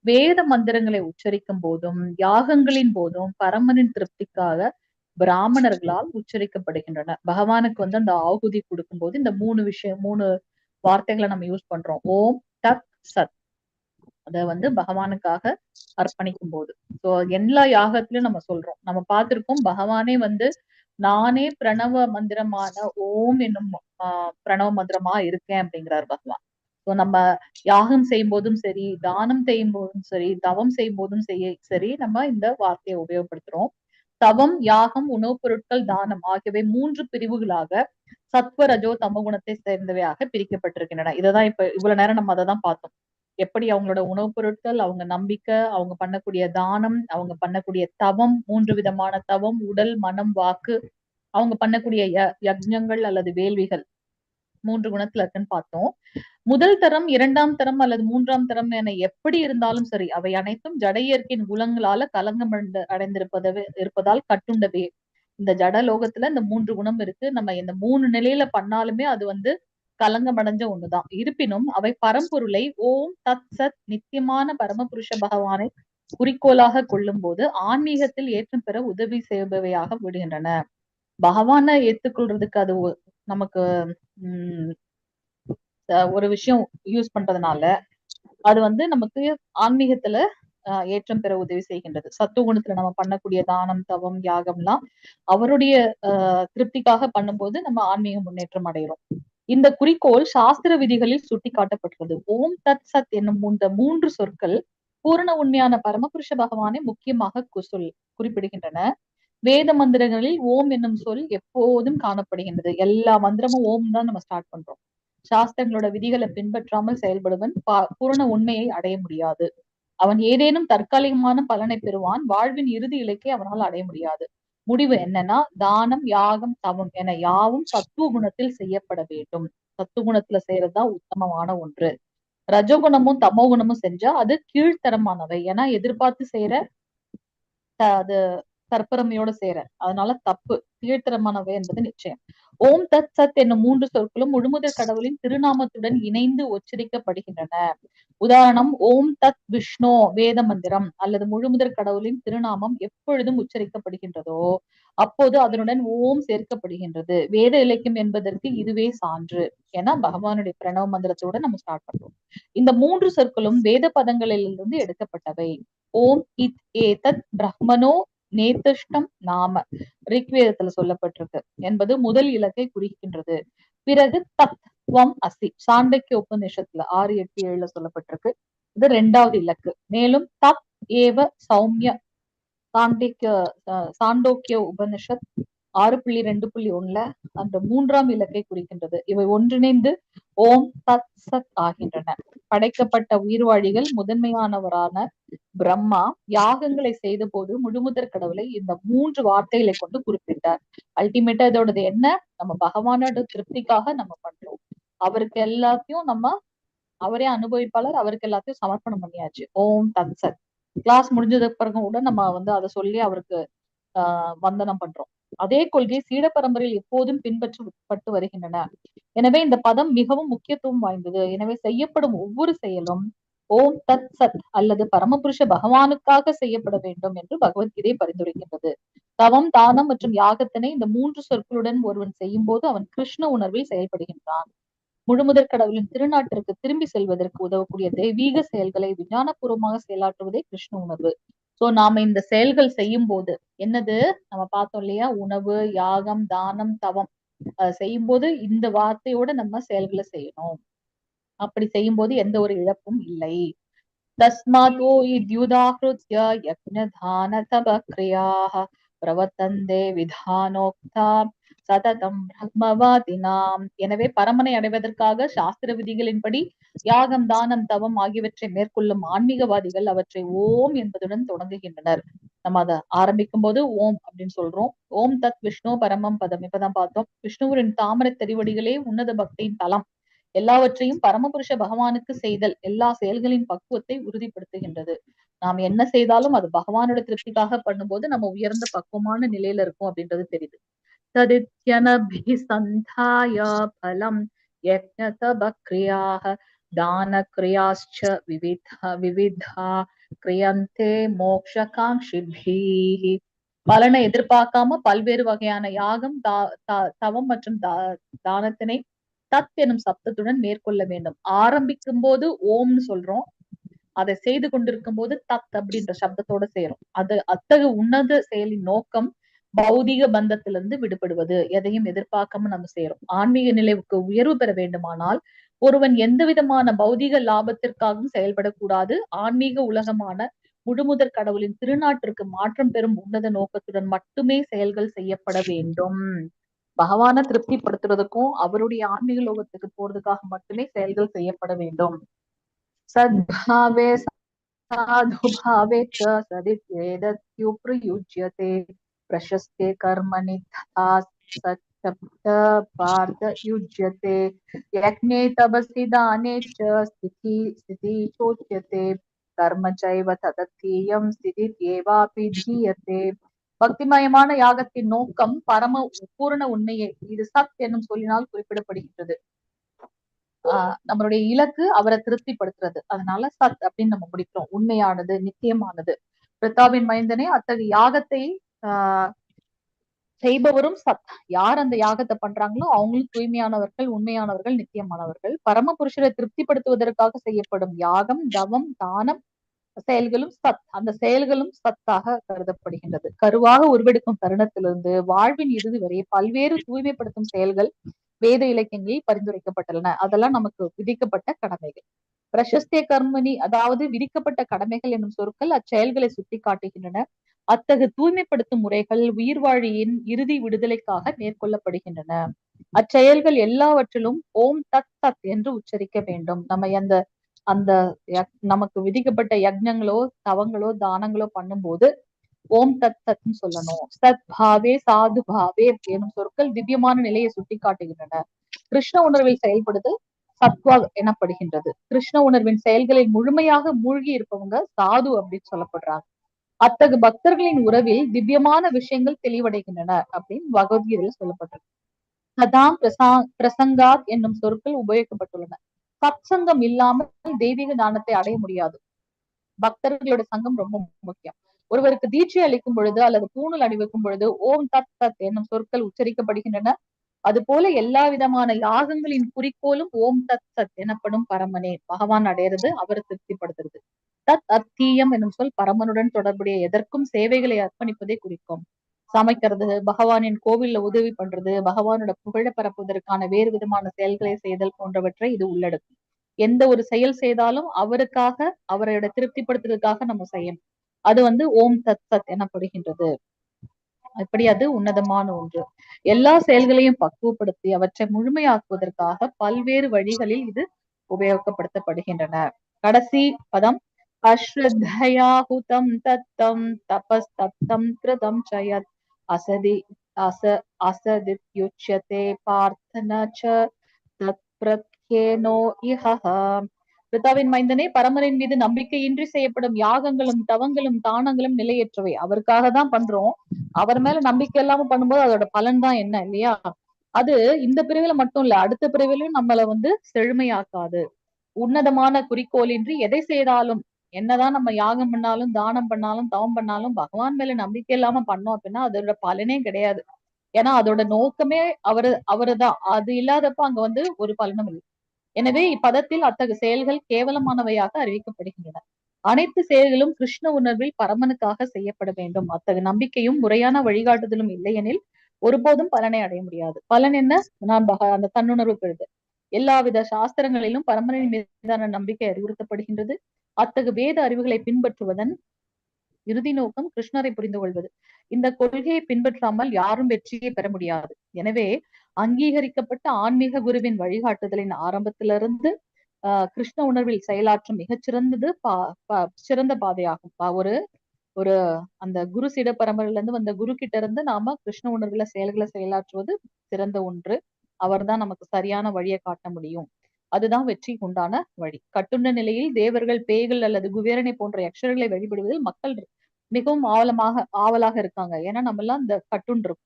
வேத மந்திரங்களை உச்சரிக்கும் போதும் யாகங்களின் போதும் பரமனின் திருப்திக்காக பிராமணர்களால் உச்சரிக்கப்படுகின்றன. பகவானுக்கு வந்து அந்த ஆகுதி கொடுக்கும் போது இந்த 3 விஷயம் 3 வார்த்தைகளை நம்ம யூஸ் பண்றோம். ஓம் தத் சத் அத வந்து பகவானுக்காக அர்ப்பணிக்கும் போது சோ எல்லா யாகத்திலயும் நம்ம சொல்றோம். நம்ம பார்த்திருக்கோம், பகவானே வந்து நானே பிரணவ மந்திரமான ஓம் என்னும் பிரணவ மந்திரமா இருக்கேன் அப்படிங்கிறார் பகவான். ஸோ நம்ம யாகம் செய்யும் போதும் சரி, தானம் செய்யும் போதும் சரி, தவம் செய்யும் போதும் சரி, நம்ம இந்த வார்த்தையை உபயோகப்படுத்துறோம். தவம், யாகம், உணவுப் பொருட்கள், தானம் ஆகியவை 3 பிரிவுகளாக சத்வ ரஜோ தமோ குணத்தை சேர்ந்தவையாக பிரிக்கப்பட்டிருக்கின்றன. இததான் இப்ப இவ்வளவு நேரம் நம்ம அதை தான் பார்த்தோம். எப்படி அவங்களோட உணவுப் பொருட்கள், அவங்க நம்பிக்கை, அவங்க பண்ணக்கூடிய தானம், அவங்க பண்ணக்கூடிய தவம், 3 விதமான தவம், உடல், மனம், வாக்கு, அவங்க பண்ணக்கூடிய யஜ்ஞங்கள் அல்லது வேள்விகள் 3 குணத்துல இருக்குன்னு பார்த்தோம். முதல் தரம், 2ஆம் தரம் அல்லது 3ஆம் தரம் என எப்படி இருந்தாலும் சரி, அவை அனைத்தும் ஜட இயற்கையின் குணங்களால கலங்கம் அடைந்திருப்பதவே இருப்பதால் கட்டுண்டவே. இந்த ஜட லோகத்துல இந்த 3 குணம் இருக்கு. நம்ம இந்த 3 நிலையில பண்ணாலுமே அது வந்து கலங்கம் அடைஞ்ச ஒண்ணுதான். இருப்பினும் அவை பரம்பொருளை ஓம் தத் சத் நித்தியமான பரமபுருஷ பகவானை குறிக்கோளாக கொள்ளும் போது ஆன்மீகத்தில் ஏற்றம் பெற உதவி செய்பவையாக விடுகின்றன. பகவானை ஏற்றுக்கொள்றதுக்கு அது நமக்கு ஒரு விஷயம் யூஸ் பண்றதுனால அது வந்து நமக்கு ஆன்மீகத்துல ஏற்றம் பெற உதவி செய்கின்றது. சத்துவகுணத்துல நம்ம பண்ணக்கூடிய தானம், தவம், யாகம்லாம் அவருடைய திருப்திக்காக பண்ணும்போது நம்ம ஆன்மீக முன்னேற்றம் அடைகிறோம். இந்த குறிக்கோள் சாஸ்திர விதிகளில் சுட்டி காட்டப்பட்டுள்ளது. ஓம் தத் சத் என்னும் இந்த 3 சொற்கள் பூரண உண்மையான பரமபுருஷ பகவானை முக்கியமாக குறிப்பிடுகின்றன. வேத மந்திரங்களில் ஓம் என்னும் சொல் எப்போதும் காணப்படுகின்றது. எல்லா மந்திரமும் ஓம் தான் நம்ம ஸ்டார்ட் பண்றோம். சாஸ்திரங்களோட விதிகளை பின்பற்றாமல் செயல்படுவன் பூரண உண்மையை அடைய முடியாது. அவன் ஏதேனும் தற்காலிகமான பலனை பெறுவான். வாழ்வின் இறுதி இலக்கை அவனால் அடைய முடியாது. முடிவு என்னன்னா தானம், யாகம், தவம் என யாவும் சத்துவ குணத்தில் செய்யப்பட வேண்டும். சத்துவகுணத்துல செய்யறதுதான் உத்தமமான ஒன்று. ரஜோகுணமும் தமோ குணமும் செஞ்சா அது கீழ்த்தரமானவை. ஏன்னா எதிர்பார்த்து செய்யற அது தற்பெருமையோட செய்யற, அதனால தப்பு. கீழ்த்தரமானவை என்பது நிச்சயம். ஓம் தத் சத் என்னும் 3 சொற்களும் முழுமுதற் கடவுளின் திருநாமத்துடன் இணைந்து உச்சரிக்கப்படுகின்றன. உதாரணம், ஓம் தத் விஷ்ணு வேத மந்திரம் அல்லது முழுமுதற் கடவுளின் திருநாமம் எப்பொழுதும் உச்சரிக்கப்படுகின்றதோ அப்போது அதனுடன் ஓம் சேர்க்கப்படுகின்றது. வேத இலக்கியம் என்பதற்கு இதுவே சான்று. ஏன்னா பகவானுடைய பிரணவ மந்திரத்தோட நம்ம ஸ்டார்ட் பண்றோம். இந்த 3 சொற்களும் வேத பதங்களிலிருந்து எடுக்கப்பட்டவை. ஓம் இத் ஏ தத் பிரம்மனோ நேத்திஷ்டம் நாம ரிக்வேதத்துல சொல்லப்பட்டிருக்கு என்பது முதல் இலக்கை குறிக்கின்றது. பிறகு தத் துவம் அசி சாண்டக்கிய உபநிஷத்துல 6, 8, 7 சொல்லப்பட்டிருக்கு. இது 2வது இலக்கு. மேலும் தத் ஏவ சௌமிய சாண்டோக்கிய உபனிஷத் 6.2.1 அந்த 3ஆம் இலக்கை குறிக்கின்றது. இவை ஒன்றிணைந்து ஓம் தத் சத் ஆகின்றன. படைக்கப்பட்ட உயிர்வாழிகள் முதன்மையானவரான பிரம்மா யாகங்களை செய்த போது முழுமுதற் கடவுளை இந்த 3 வார்த்தைகளை கொண்டு குறிப்பிட்டார். அல்டிமேட்டா இதோடது என்ன? நம்ம பகவானோட திருப்திக்காக நம்ம பண்றோம். அவருக்கு எல்லாத்தையும் நம்ம அவரே அனுபவிப்பாளர், அவருக்கு எல்லாத்தையும் சமர்ப்பணம் பண்ணியாச்சு. ஓம் தத் சத். கிளாஸ் முடிஞ்சதுக்கு பிறகு கூட நம்ம வந்து அதை சொல்லி அவருக்கு வந்தனம் பண்றோம். அதே கொள்கை சீட பரம்பரையில் எப்போதும் பின்பற்றப்பட்டு வருகின்றன. எனவே இந்த பதம் மிகவும் முக்கியத்துவம் வாய்ந்தது. எனவே செய்யப்படும் ஒவ்வொரு செயலும் ஓம் தத் சத் அல்லது பரமபுருஷ பகவானுக்காக செய்யப்பட வேண்டும் என்று பகவத்கீதை பரிந்துரைக்கின்றது. தவம், தானம் மற்றும் யாகத்தினை இந்த 3 சொற்களுடன் ஒருவன் செய்யும் போது அவன் கிருஷ்ண உணர்வில் செயல்படுகின்றான். முழுமுதற் கடவுளின் திருநாட்டிற்கு திரும்பி செல்வதற்கு உதவக்கூடிய தெய்வீக செயல்களை விஞ்ஞானபூர்வமாக செயலாற்றுவதே கிருஷ்ண உணர்வு. சோ நாம இந்த செயல்கள் செய்யும் போது என்னது நம்ம பார்த்தோம் இல்லையா? உணவு, யாகம், தானம், தவம் செய்யும் போது இந்த வார்த்தையோட நம்ம செயல்களை செய்யணும். அப்படி செய்யும் போது எந்த ஒரு இழப்பும் இல்லை. தஸ்மாத் ஓ இத்யுதாஹ்ருத்ய யக்ஞ தான தப கிரியாஹ பிரவர்த்தந்தே விதானோக்தா சததம் பிரம்மவாதினாம். எனவே பரமனை அடைவதற்காக சாஸ்திர விதிகளின்படி யாகம், தானம், தவம் ஆகியவற்றை மேற்கொள்ளும் ஆன்மீகவாதிகள் அவற்றை ஓம் என்பதுடன் தொடங்குகின்றனர். நம்ம அதை ஆரம்பிக்கும் போது ஓம் அப்படின்னு சொல்றோம். ஓம் தத் விஷ்ணு பரமம் பதம் இப்பதான் பார்த்தோம். விஷ்ணுவின் தாமரை திருவடிகளே உன்னத பக்தியின் தலம். எல்லாவற்றையும் பரமபுருஷ பகவானுக்கு செய்தல் எல்லா செயல்களின் பக்குவத்தை உறுதிப்படுத்துகின்றது. நாம் என்ன செய்தாலும் அது பகவானோட திருப்திக்காக பண்ணும்போது நம்ம உயர்ந்த பக்குவமான நிலையில இருக்கும் அப்படின்றது தெரியுது. ததித்யனபிசந்தாய பலம் யக்ஞதபக்ரியாஹ தானக்ரியாश्च விவிதா கிரியந்தே மோக்ஷகாங்ஷிபிஹ. பலனை எதிர்பார்க்காம பல்வேறு வகையான யாகம், தவம் மற்றும் தானத்தினை தத் எனும் சப்தத்துடன் மேற்கொள்ள வேண்டும். ஆரம்பிக்கும் போது ஓம்னு சொல்றோம், அதை செய்து கொண்டிருக்கும் போது தத் அப்படின்ற சப்தத்தோட செய்யறோம். அது அத்தகு உன்னத செயலின் நோக்கம் பௌதிக பந்தத்திலிருந்து விடுபடுவது. எதையும் எதிர்பார்க்காம நம்ம செய்யறோம். ஆன்மீக நிலைவுக்கு உயர்வு பெற வேண்டுமானால் ஒருவன் எந்த விதமான பௌதிக லாபத்திற்காகவும் செயல்படக்கூடாது. ஆன்மீக உலகமான முழுமுதற் கடவுளின் திருநாட்டிற்கு மாற்றம் பெறும் உன்னத நோக்கத்துடன் மட்டுமே செயல்கள் செய்யப்பட வேண்டும். பகவானை திருப்திப்படுத்துறதுக்கும் அவருடைய ஆன்மீக லோகத்துக்கு போறதுக்காக மட்டுமே செயல்கள் செய்யப்பட வேண்டும். சத்பாவே சாதுபாவே ச சதித்வேதத்யுப்ரயுஜ்யதே பிரசஸ்தே கர்மணி ததா சப்த பார்த்த யுஜ்யதே யக்ஞே தபசி தானே ச ஸ்திதி ஸ்திதி சோச்யதே கர்ம சைவ ததத்தீயம் ஸ்திதித்யேவாபி தீயதே. பக்திமயமான யாகத்தின் நோக்கம் பரம பூரண உண்மையே. இது சத் என்னும் சொல்லினால் குறிப்பிடப்படுகின்றது. நம்மளுடைய இலக்கு அவரை திருப்திப்படுத்துறது. அதனால சத் அப்படின்னு நம்ம முடிக்கிறோம். உண்மையானது, நித்தியமானது. பிரதாபின் மைந்தனே, அத்தகைய யாகத்தை செய்பவரும் சத். யார் அந்த யாகத்தை பண்றாங்களோ அவங்களும் தூய்மையானவர்கள், உண்மையானவர்கள், நித்தியமானவர்கள். பரம புருஷரை திருப்திப்படுத்துவதற்காக செய்யப்படும் யாகம், தவம், தானம் செயல்களும் சத். அந்த செயல்களும் சத்தாக கருதப்படுகின்றது. கருவாக உருவெடுக்கும் தருணத்திலிருந்து வாழ்வின் இறுதி வரை பல்வேறு தூய்மைப்படுத்தும் செயல்கள் வேத இலக்கியங்களில் பரிந்துரைக்கப்பட்டுள்ளன. அதெல்லாம் நமக்கு விதிக்கப்பட்ட கடமைகள். பிரசஸ்தே கர்மணி, அதாவது விதிக்கப்பட்ட கடமைகள் என்னும் சொற்கள் அச்செயல்களை சுட்டி காட்டுகின்றன. அத்தகு தூய்மைப்படுத்தும் முறைகள் உயிர்வாழியின் இறுதி விடுதலைக்காக மேற்கொள்ளப்படுகின்றன. அச்செயல்கள் எல்லாவற்றிலும் ஓம் தத் தத் என்று உச்சரிக்க வேண்டும். நம்ம அந்த அந்த நமக்கு விதிக்கப்பட்ட யக்ஞங்களோ தவங்களோ தானங்களோ பண்ணும்போது ஓம் தத் தத்ன்னு சொல்லணும். சத் பாவே சாது பாவே எனும் சொற்கள் திவ்யமான நிலையை சுட்டி காட்டுகின்றன. கிருஷ்ண உணர்வில் செயல்படுதல் சத்வா எனப்படுகின்றது. கிருஷ்ண உணர்வின் செயல்களில் முழுமையாக மூழ்கி இருப்பவங்க சாது அப்படின்னு சொல்லப்படுறாங்க. அத்தகு பக்தர்களின் உறவில் திவ்யமான விஷயங்கள் தெளிவடைகின்றன அப்படின்னு பகவத்கீதையில சொல்லப்பட்டிருக்கு. சதாம் பிரசங்காத் என்னும் சொற்கள் உபயோகிக்கப்பட்டுள்ளன. சத்சங்கம் இல்லாமல் தெய்வீக ஞானத்தை அடைய முடியாது. பக்தர்களோட சங்கம் ரொம்ப முக்கியம். ஒருவருக்கு தீட்சை அளிக்கும் பொழுது அல்லது பூணூல் அணிவிக்கும் பொழுது ஓம் தத் தத் என்னும் சொற்கள் உச்சரிக்கப்படுகின்றன. அது போல எல்லா விதமான யாகங்களின் குறிக்கோளும் ஓம் தத் சத் எனப்படும் பரமனே பகவான் அடையிறது, அவரை திருப்திப்படுத்துறது. தத் அத்தீயம் என்னும் சொல் பரமனுடன் தொடர்புடைய எதற்கும் சேவைகளை அர்ப்பணிப்பதை குறிக்கும். சமைக்கிறது, பகவானின் கோவில்ல உதவி பண்றது, பகவானோட புகழ பரப்புவதற்கான வேறு விதமான செயல்களை செய்தல் போன்றவற்றை இது உள்ளடக்கும். எந்த ஒரு செயல் செய்தாலும் அவருக்காக, அவரோட திருப்திப்படுத்துறதுக்காக நம்ம செய்யணும். அது ஓம் தத் சத் எனப்படுகின்றது. அப்படி அது உன்னதமான ஒன்று. எல்லா செயல்களையும் பக்குவப்படுத்தி அவற்றை முழுமையாக்குவதற்காக பல்வேறு வழிகளில் இது உபயோகப்படுத்தப்படுகின்றன. கடைசி பதம் அஸ்ரத்தயா ஹுதம் தத்தம் தபஸ் தப்தம் கிருதம் சயத் அசதி அச அசதித்யுச்யதே பார்த்தன ச தத் பிரத்யேனோ இஹஹ. பிரித்தாவின் மைந்தனே, பரமரின் மீது நம்பிக்கையின்றி செய்யப்படும் யாகங்களும் தவங்களும் தானங்களும் நிலையற்றவை. அவருக்காக தான் பண்றோம், அவர் மேல நம்பிக்கை இல்லாம பண்ணும்போது அதோட பலன் தான் என்ன இல்லையா? அது இந்த பிரிவுல மட்டும் இல்ல, அடுத்த பிரிவிலும் நம்மளை வந்து செழுமையாக்காது. உன்னதமான குறிக்கோளின்றி எதை செய்தாலும், என்னதான் நம்ம யாகம் பண்ணாலும் தானம் பண்ணாலும் தவம் பண்ணாலும் பகவான் மேல நம்பிக்கை இல்லாம பண்ணோம் அப்படின்னா அதோட பலனே கிடையாது. ஏன்னா அதோட நோக்கமே அவருதான். அது இல்லாதப்ப அங்க வந்து ஒரு பலனும் இல்லை. எனவே இப்பதத்தில் அத்தகு செயல்கள் கேவலமானவையாக அறிவிக்கப்படுகின்றன. அனைத்து செயல்களும் கிருஷ்ண உணர்வில் பரமனுக்காக செய்யப்பட வேண்டும். அத்தகு நம்பிக்கையும் முறையான வழிகாட்டுதலும் இல்லையெனில் ஒருபோதும் பலனை அடைய முடியாது. பலன் என்ன? நான் அந்த தன்னுணர்வு பெறுது. எல்லாவித சாஸ்திரங்களிலும் பரமனின் மீதான நம்பிக்கை அறிவுறுத்தப்படுகின்றது. அத்தகு வேத அறிவுகளை பின்பற்றுவதன் இறுதி நோக்கம் கிருஷ்ணரை புரிந்து கொள்வது. இந்த கொள்கையை பின்பற்றாமல் யாரும் வெற்றியை பெற முடியாது. எனவே அங்கீகரிக்கப்பட்ட ஆன்மீக குருவின் வழிகாட்டுதலின் ஆரம்பத்திலிருந்து கிருஷ்ண உணர்வில் செயலாற்றும் மிகச்சிறந்தது சிறந்த பாதையாகும். ஒரு ஒரு அந்த குரு சீட பரம்பரையில இருந்து வந்த குரு கிட்ட இருந்து நாம கிருஷ்ண உணர்வுல செயல்களை செயலாற்றுவது சிறந்த ஒன்று. அவர்தான் நமக்கு சரியான வழியை காட்ட முடியும். அதுதான் வெற்றிக்கு உண்டான வழி. கட்டுண்ட நிலையில் தேவர்கள், பேய்கள் அல்லது குபேரனை போன்ற யக்ஷர்களை வழிபடுவதில் மக்கள் மிகவும் ஆவலாக இருக்காங்க. ஏன்னா நம்ம எல்லாம் இந்த கட்டுண்டு இருக்கும்.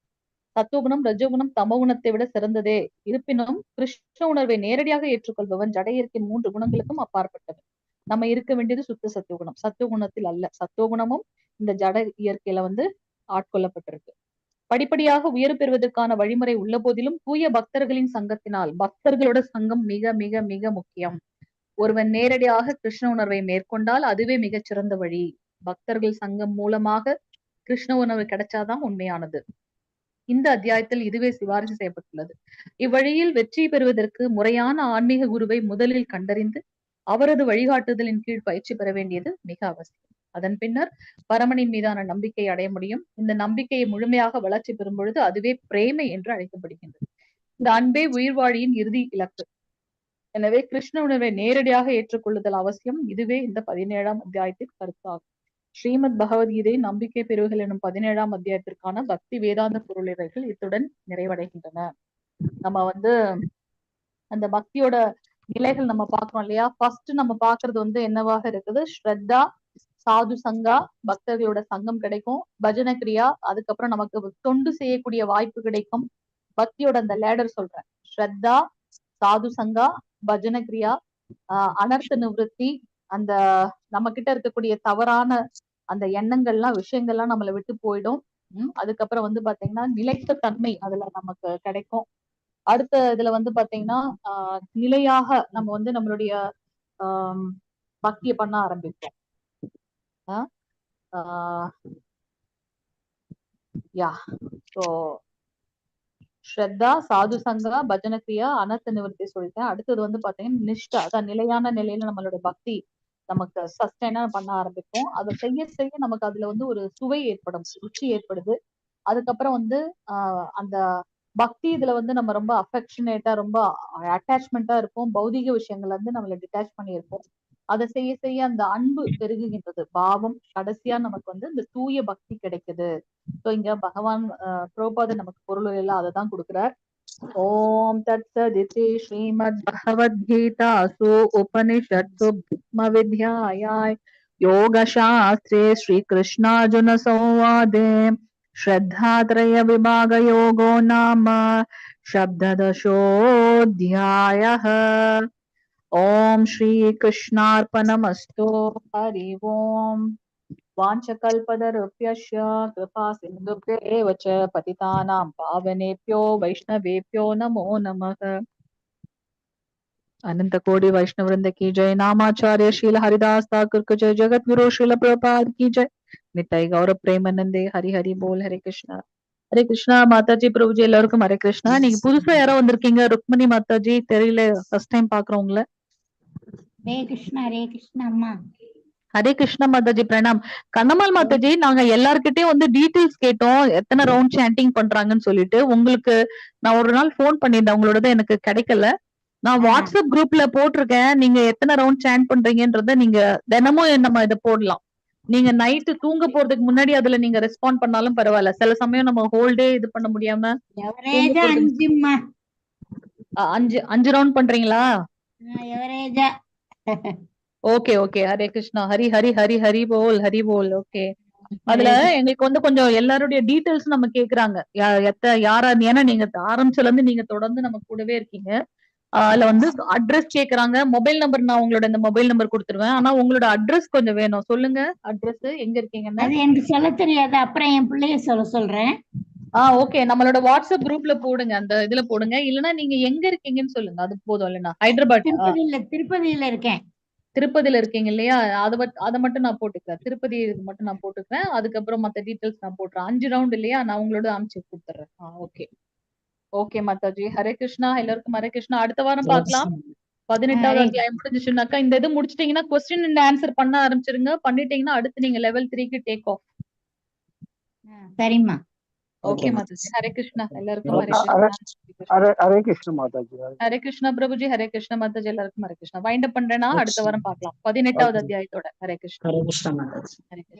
சத்துவகுணம் ரஜோகுணம் தமோகுணத்தை விட சிறந்ததே. இருப்பினும் கிருஷ்ண உணர்வை நேரடியாக ஏற்றுக்கொள்பவன் ஜட இயற்கையின் 3 குணங்களுக்கும் அப்பாற்பட்டவன். நம்ம இருக்க வேண்டியது சுத்த சத்துவகுணம், சத்துவகுணத்தில் அல்ல. சத்துவகுணமும் இந்த ஜட இயற்கையில வந்து ஆட்கொள்ளப்பட்டிருக்கு. படிப்படியாக உயர் பெறுவதற்கான வழிமுறை உள்ள போதிலும் தூய பக்தர்களின் சங்கத்தினால், பக்தர்களோட சங்கம் மிக மிக மிக முக்கியம். ஒருவன் நேரடியாக கிருஷ்ண உணர்வை மேற்கொண்டால் அதுவே மிகச் சிறந்த வழி. பக்தர்கள் சங்கம் மூலமாக கிருஷ்ண உணர்வு கிடைச்சாதான் உண்மையானது. இந்த அத்தியாயத்தில் இதுவே சிபாரிசு செய்யப்பட்டுள்ளது. இவ்வழியில் வெற்றி பெறுவதற்கு முறையான ஆன்மீக குருவை முதலில் கண்டறிந்து அவரது வழிகாட்டுதலின் கீழ் பயிற்சி பெற வேண்டியது மிக அவசியம். அதன் பின்னர் பரமனின் மீதான நம்பிக்கை அடைய முடியும். இந்த நம்பிக்கையை முழுமையாக வளர்ச்சி பெறும் பொழுது அதுவே பிரேமை என்று அழைக்கப்படுகின்றது. இந்த அன்பே உயிர்வாழியின் இறுதி இலக்கு. எனவே கிருஷ்ண உணர்வை நேரடியாக ஏற்றுக்கொள்ளுதல் அவசியம். இதுவே இந்த 17ஆம் அத்தியாயத்தின் கருத்தாகும். ஸ்ரீமத் பகவத்கீதை நம்பிக்கை பிரிவுகள் எனும் 17ஆம் அத்தியாயத்திற்கான பக்தி வேதாந்த பொருளுரைகள் இத்துடன் நிறைவடைகின்றன. நம்ம வந்து அந்த பக்தியோட நிலைகள் நம்ம பாக்குறோம் இல்லையா? ஃபர்ஸ்ட் நம்ம பாக்குறது வந்து என்னவாக இருக்குது? ஸ்ரத்தா, சாது சங்கா, பக்தர்களோட சங்கம் கிடைக்கும், பஜன கிரியா, அதுக்கப்புறம் நமக்கு தொண்டு செய்யக்கூடிய வாய்ப்பு கிடைக்கும். பக்தியோட அந்த லேடர் சொல்றேன். ஸ்ரத்தா, சாது சங்கா, பஜன கிரியா, அனர்த்த நிவர்த்தி, அந்த நம்ம கிட்ட இருக்கக்கூடிய தவறான அந்த எண்ணங்கள்லாம் விஷயங்கள்லாம் நம்மளை விட்டு போயிடும். அதுக்கப்புறம் வந்து பாத்தீங்கன்னா நிலைத்த தன்மை அதுல நமக்கு கிடைக்கும். அடுத்த இதுல வந்து பாத்தீங்கன்னா நிலையாக நம்ம வந்து நம்மளுடைய பக்தியை பண்ண ஆரம்பிப்போம். யா சோ ஸ்ரத்தா, சாது சங்கா, பஜன கிரியா, அனர்த்த நிவர்த்தி சொல்லிட்டேன். அடுத்தது வந்து பாத்தீங்கன்னா நிஷ்டா, அதான் நிலையான நிலையில நம்மளோட பக்தி நமக்கு சஸ்டைனா பண்ண ஆரம்பிப்போம். அதை செய்ய செய்ய நமக்கு அதுல வந்து ஒரு சுவை ஏற்படும், ருச்சி ஏற்படுது. அதுக்கப்புறம் வந்து அந்த பக்தி இதுல வந்து நம்ம ரொம்ப அஃபெக்ஷனேட்டா, ரொம்ப அட்டாச்மெண்டா இருப்போம். பௌதிக விஷயங்கள்ல இருந்து நம்மளை டிட்டாச் பண்ணியிருப்போம். அதை செய்ய செய்ய அந்த அன்பு பெருகுகின்றது, பாவம். கடைசியா நமக்கு வந்து இந்த தூய பக்தி கிடைக்குது. ஸோ இங்க பகவான் பிரபுபாதர் நமக்கு பொருள் எல்லாம் அதை தான் கொடுக்குறார். ஓம் தத் சதிதி ஸ்ரீமத் பகவத்கீதாசு உபனிஷத்சு பிரம்ம வித்யாயாய் யோகசாஸ்திரே ஸ்ரீ கிருஷ்ணார்ஜுன சம்வாதே ஸ்ரத்தாத்ரய விபாக யோகோ நாம சப்ததசோத்யாயः. ஓம் ஸ்ரீ கிருஷ்ணார்ப்பணமஸ்து. ஹரி ஓம். வாஞ்சகல்பதருப்யஸ்ய கிருபா சிந்துப்ய ஏவ ச பதிதானாம் பாவனேப்யோ வைஷ்ணவேப்யோ நமோ நமः. अनंत कोटि वैष्णव वृंद की जय. नामाचार्य श्रील हरिदास ठाकुर की जय. जगत गुरु श्रील प्रभुपाद की जय. निताई गौर प्रेमानंदे ஹரி ஹரி போல். ஹரே கிருஷ்ணா ஹரே கிருஷ்ணா. மாதாஜி பிரபுஜி எல்லாருக்கும் ஹரே கிருஷ்ணா. நீங்க புதுசா யாரோ வந்திருக்கீங்க, ருக்மணி மாதாஜி, தெரியல, ஃபர்ஸ்ட் டைம் பாக்குறவங்கள. ஹரே கிருஷ்ணா ஹரே கிருஷ்ணா அம்மா. ஹரே கிருஷ்ண மாதாஜி, பிரணாம். கண்ணம்மாள் மாதாஜி, நாங்க எல்லார்கிட்டயும் வந்து டீடைல்ஸ் கேட்டோம், எத்தனை ரவுண்ட் சாண்டிங் பண்றாங்கன்னு சொல்லிட்டு. உங்களுக்கு நான் ஒரு நாள் ஃபோன் பண்ணியிருந்தேன், உங்களோடது எனக்கு கிடைக்கல. நான் வாட்ஸ்அப் குரூப்ல போட்டிருக்கேன், நீங்க எத்தனை ரவுண்ட் சாண்ட் பண்றீங்கன்றத நீங்க தினமும் நம்ம இதை போடலாம். நீங்க நைட்டு தூங்க போறதுக்கு முன்னாடி அதுல நீங்க ரெஸ்பாண்ட் பண்ணாலும் பரவாயில்ல. சில சமயம் நம்ம ஹோல் டே இது பண்ண முடியாம எவரேஜா 5ம்மா. 5 ரவுண்ட் பண்றீங்களா? எவரேஜா. ஓகே ஓகே, ஹரே கிருஷ்ணா, ஹரி ஹரி ஹரி ஹரி போல், ஹரி போல். ஓகே, அதுல எங்களுக்கு வந்து கொஞ்சம் எல்லாருடைய டீடைல்ஸ் நம்ம கேக்குறாங்க. யாரா, ஏன்னா நீங்க ஆரம்பிச்சதுல இருந்து நீங்க தொடர்ந்து நம்ம கூடவே இருக்கீங்க. அதுல வந்து அட்ரஸ் கேக்குறாங்க, மொபைல் நம்பர். நான் உங்களோட இந்த மொபைல் நம்பர் கொடுத்துருவேன், ஆனா உங்களோட அட்ரஸ் கொஞ்சம் வேணும். சொல்லுங்க அட்ரஸ், எங்க இருக்கீங்கன்னு. அது எனக்கு சொல்ல தெரியாது, அப்புறம் என் பிள்ளைய சொல்ல சொல்றேன். ஓகே, நம்மளோட வாட்ஸ்அப் குரூப்ல போடுங்க, அந்த இதுல போடுங்க. இல்லன்னா நீங்க எங்க இருக்கீங்கன்னு சொல்லுங்க, அது போதும். இல்லைன்னா ஹைதராபாத், திருப்பதியில இருக்கேன். திருப்பதியில இருக்கீங்க இல்லையா? அதை மட்டும் நான் போட்டுக்கிறேன். திருப்பதி இது மட்டும் நான் போட்டுக்கிறேன். அதுக்கப்புறம் மத்த டீடைல்ஸ் நான் போட்டுறேன். 5 ரவுண்ட் இல்லையா, நான் உங்களோட அனுப்பிச்சு கொடுத்துறேன். Okay okay Mataji, Hare Krishna. எல்லாருக்கும் ஹரே கிருஷ்ணா. அடுத்த வாரம் பார்க்கலாம். 18வது அத்தியாயம் முடிஞ்சிச்சுனாக்கா இந்த இது முடிச்சிட்டீங்கன்னா கொஸ்டின் அண்ட் ஆன்சர் பண்ண ஆரம்பிச்சிருங்க. பண்ணிட்டீங்கன்னா அடுத்து நீங்க லெவல் 3க்கு டேக் ஆஃப். சரிம்மா. ஓகே மாதாஜி, ஹரே கிருஷ்ணா. எல்லாருக்கும் ஹரே கிருஷ்ணா. ஹரே கிருஷ்ண மாதாஜி. ஹரே கிருஷ்ணா பிரபுஜி, ஹரே கிருஷ்ணா மாதாஜி, எல்லாருக்கும் ஹரே கிருஷ்ணா. வைண்ட் அப் பண்றேன்னா அடுத்த வாரம் பார்க்கலாம் 18வது அத்தியாயத்தோட. ஹரே கிருஷ்ணா. ஹரே கிருஷ்ணா மாதாஜி. ஹரே கிருஷ்ணா.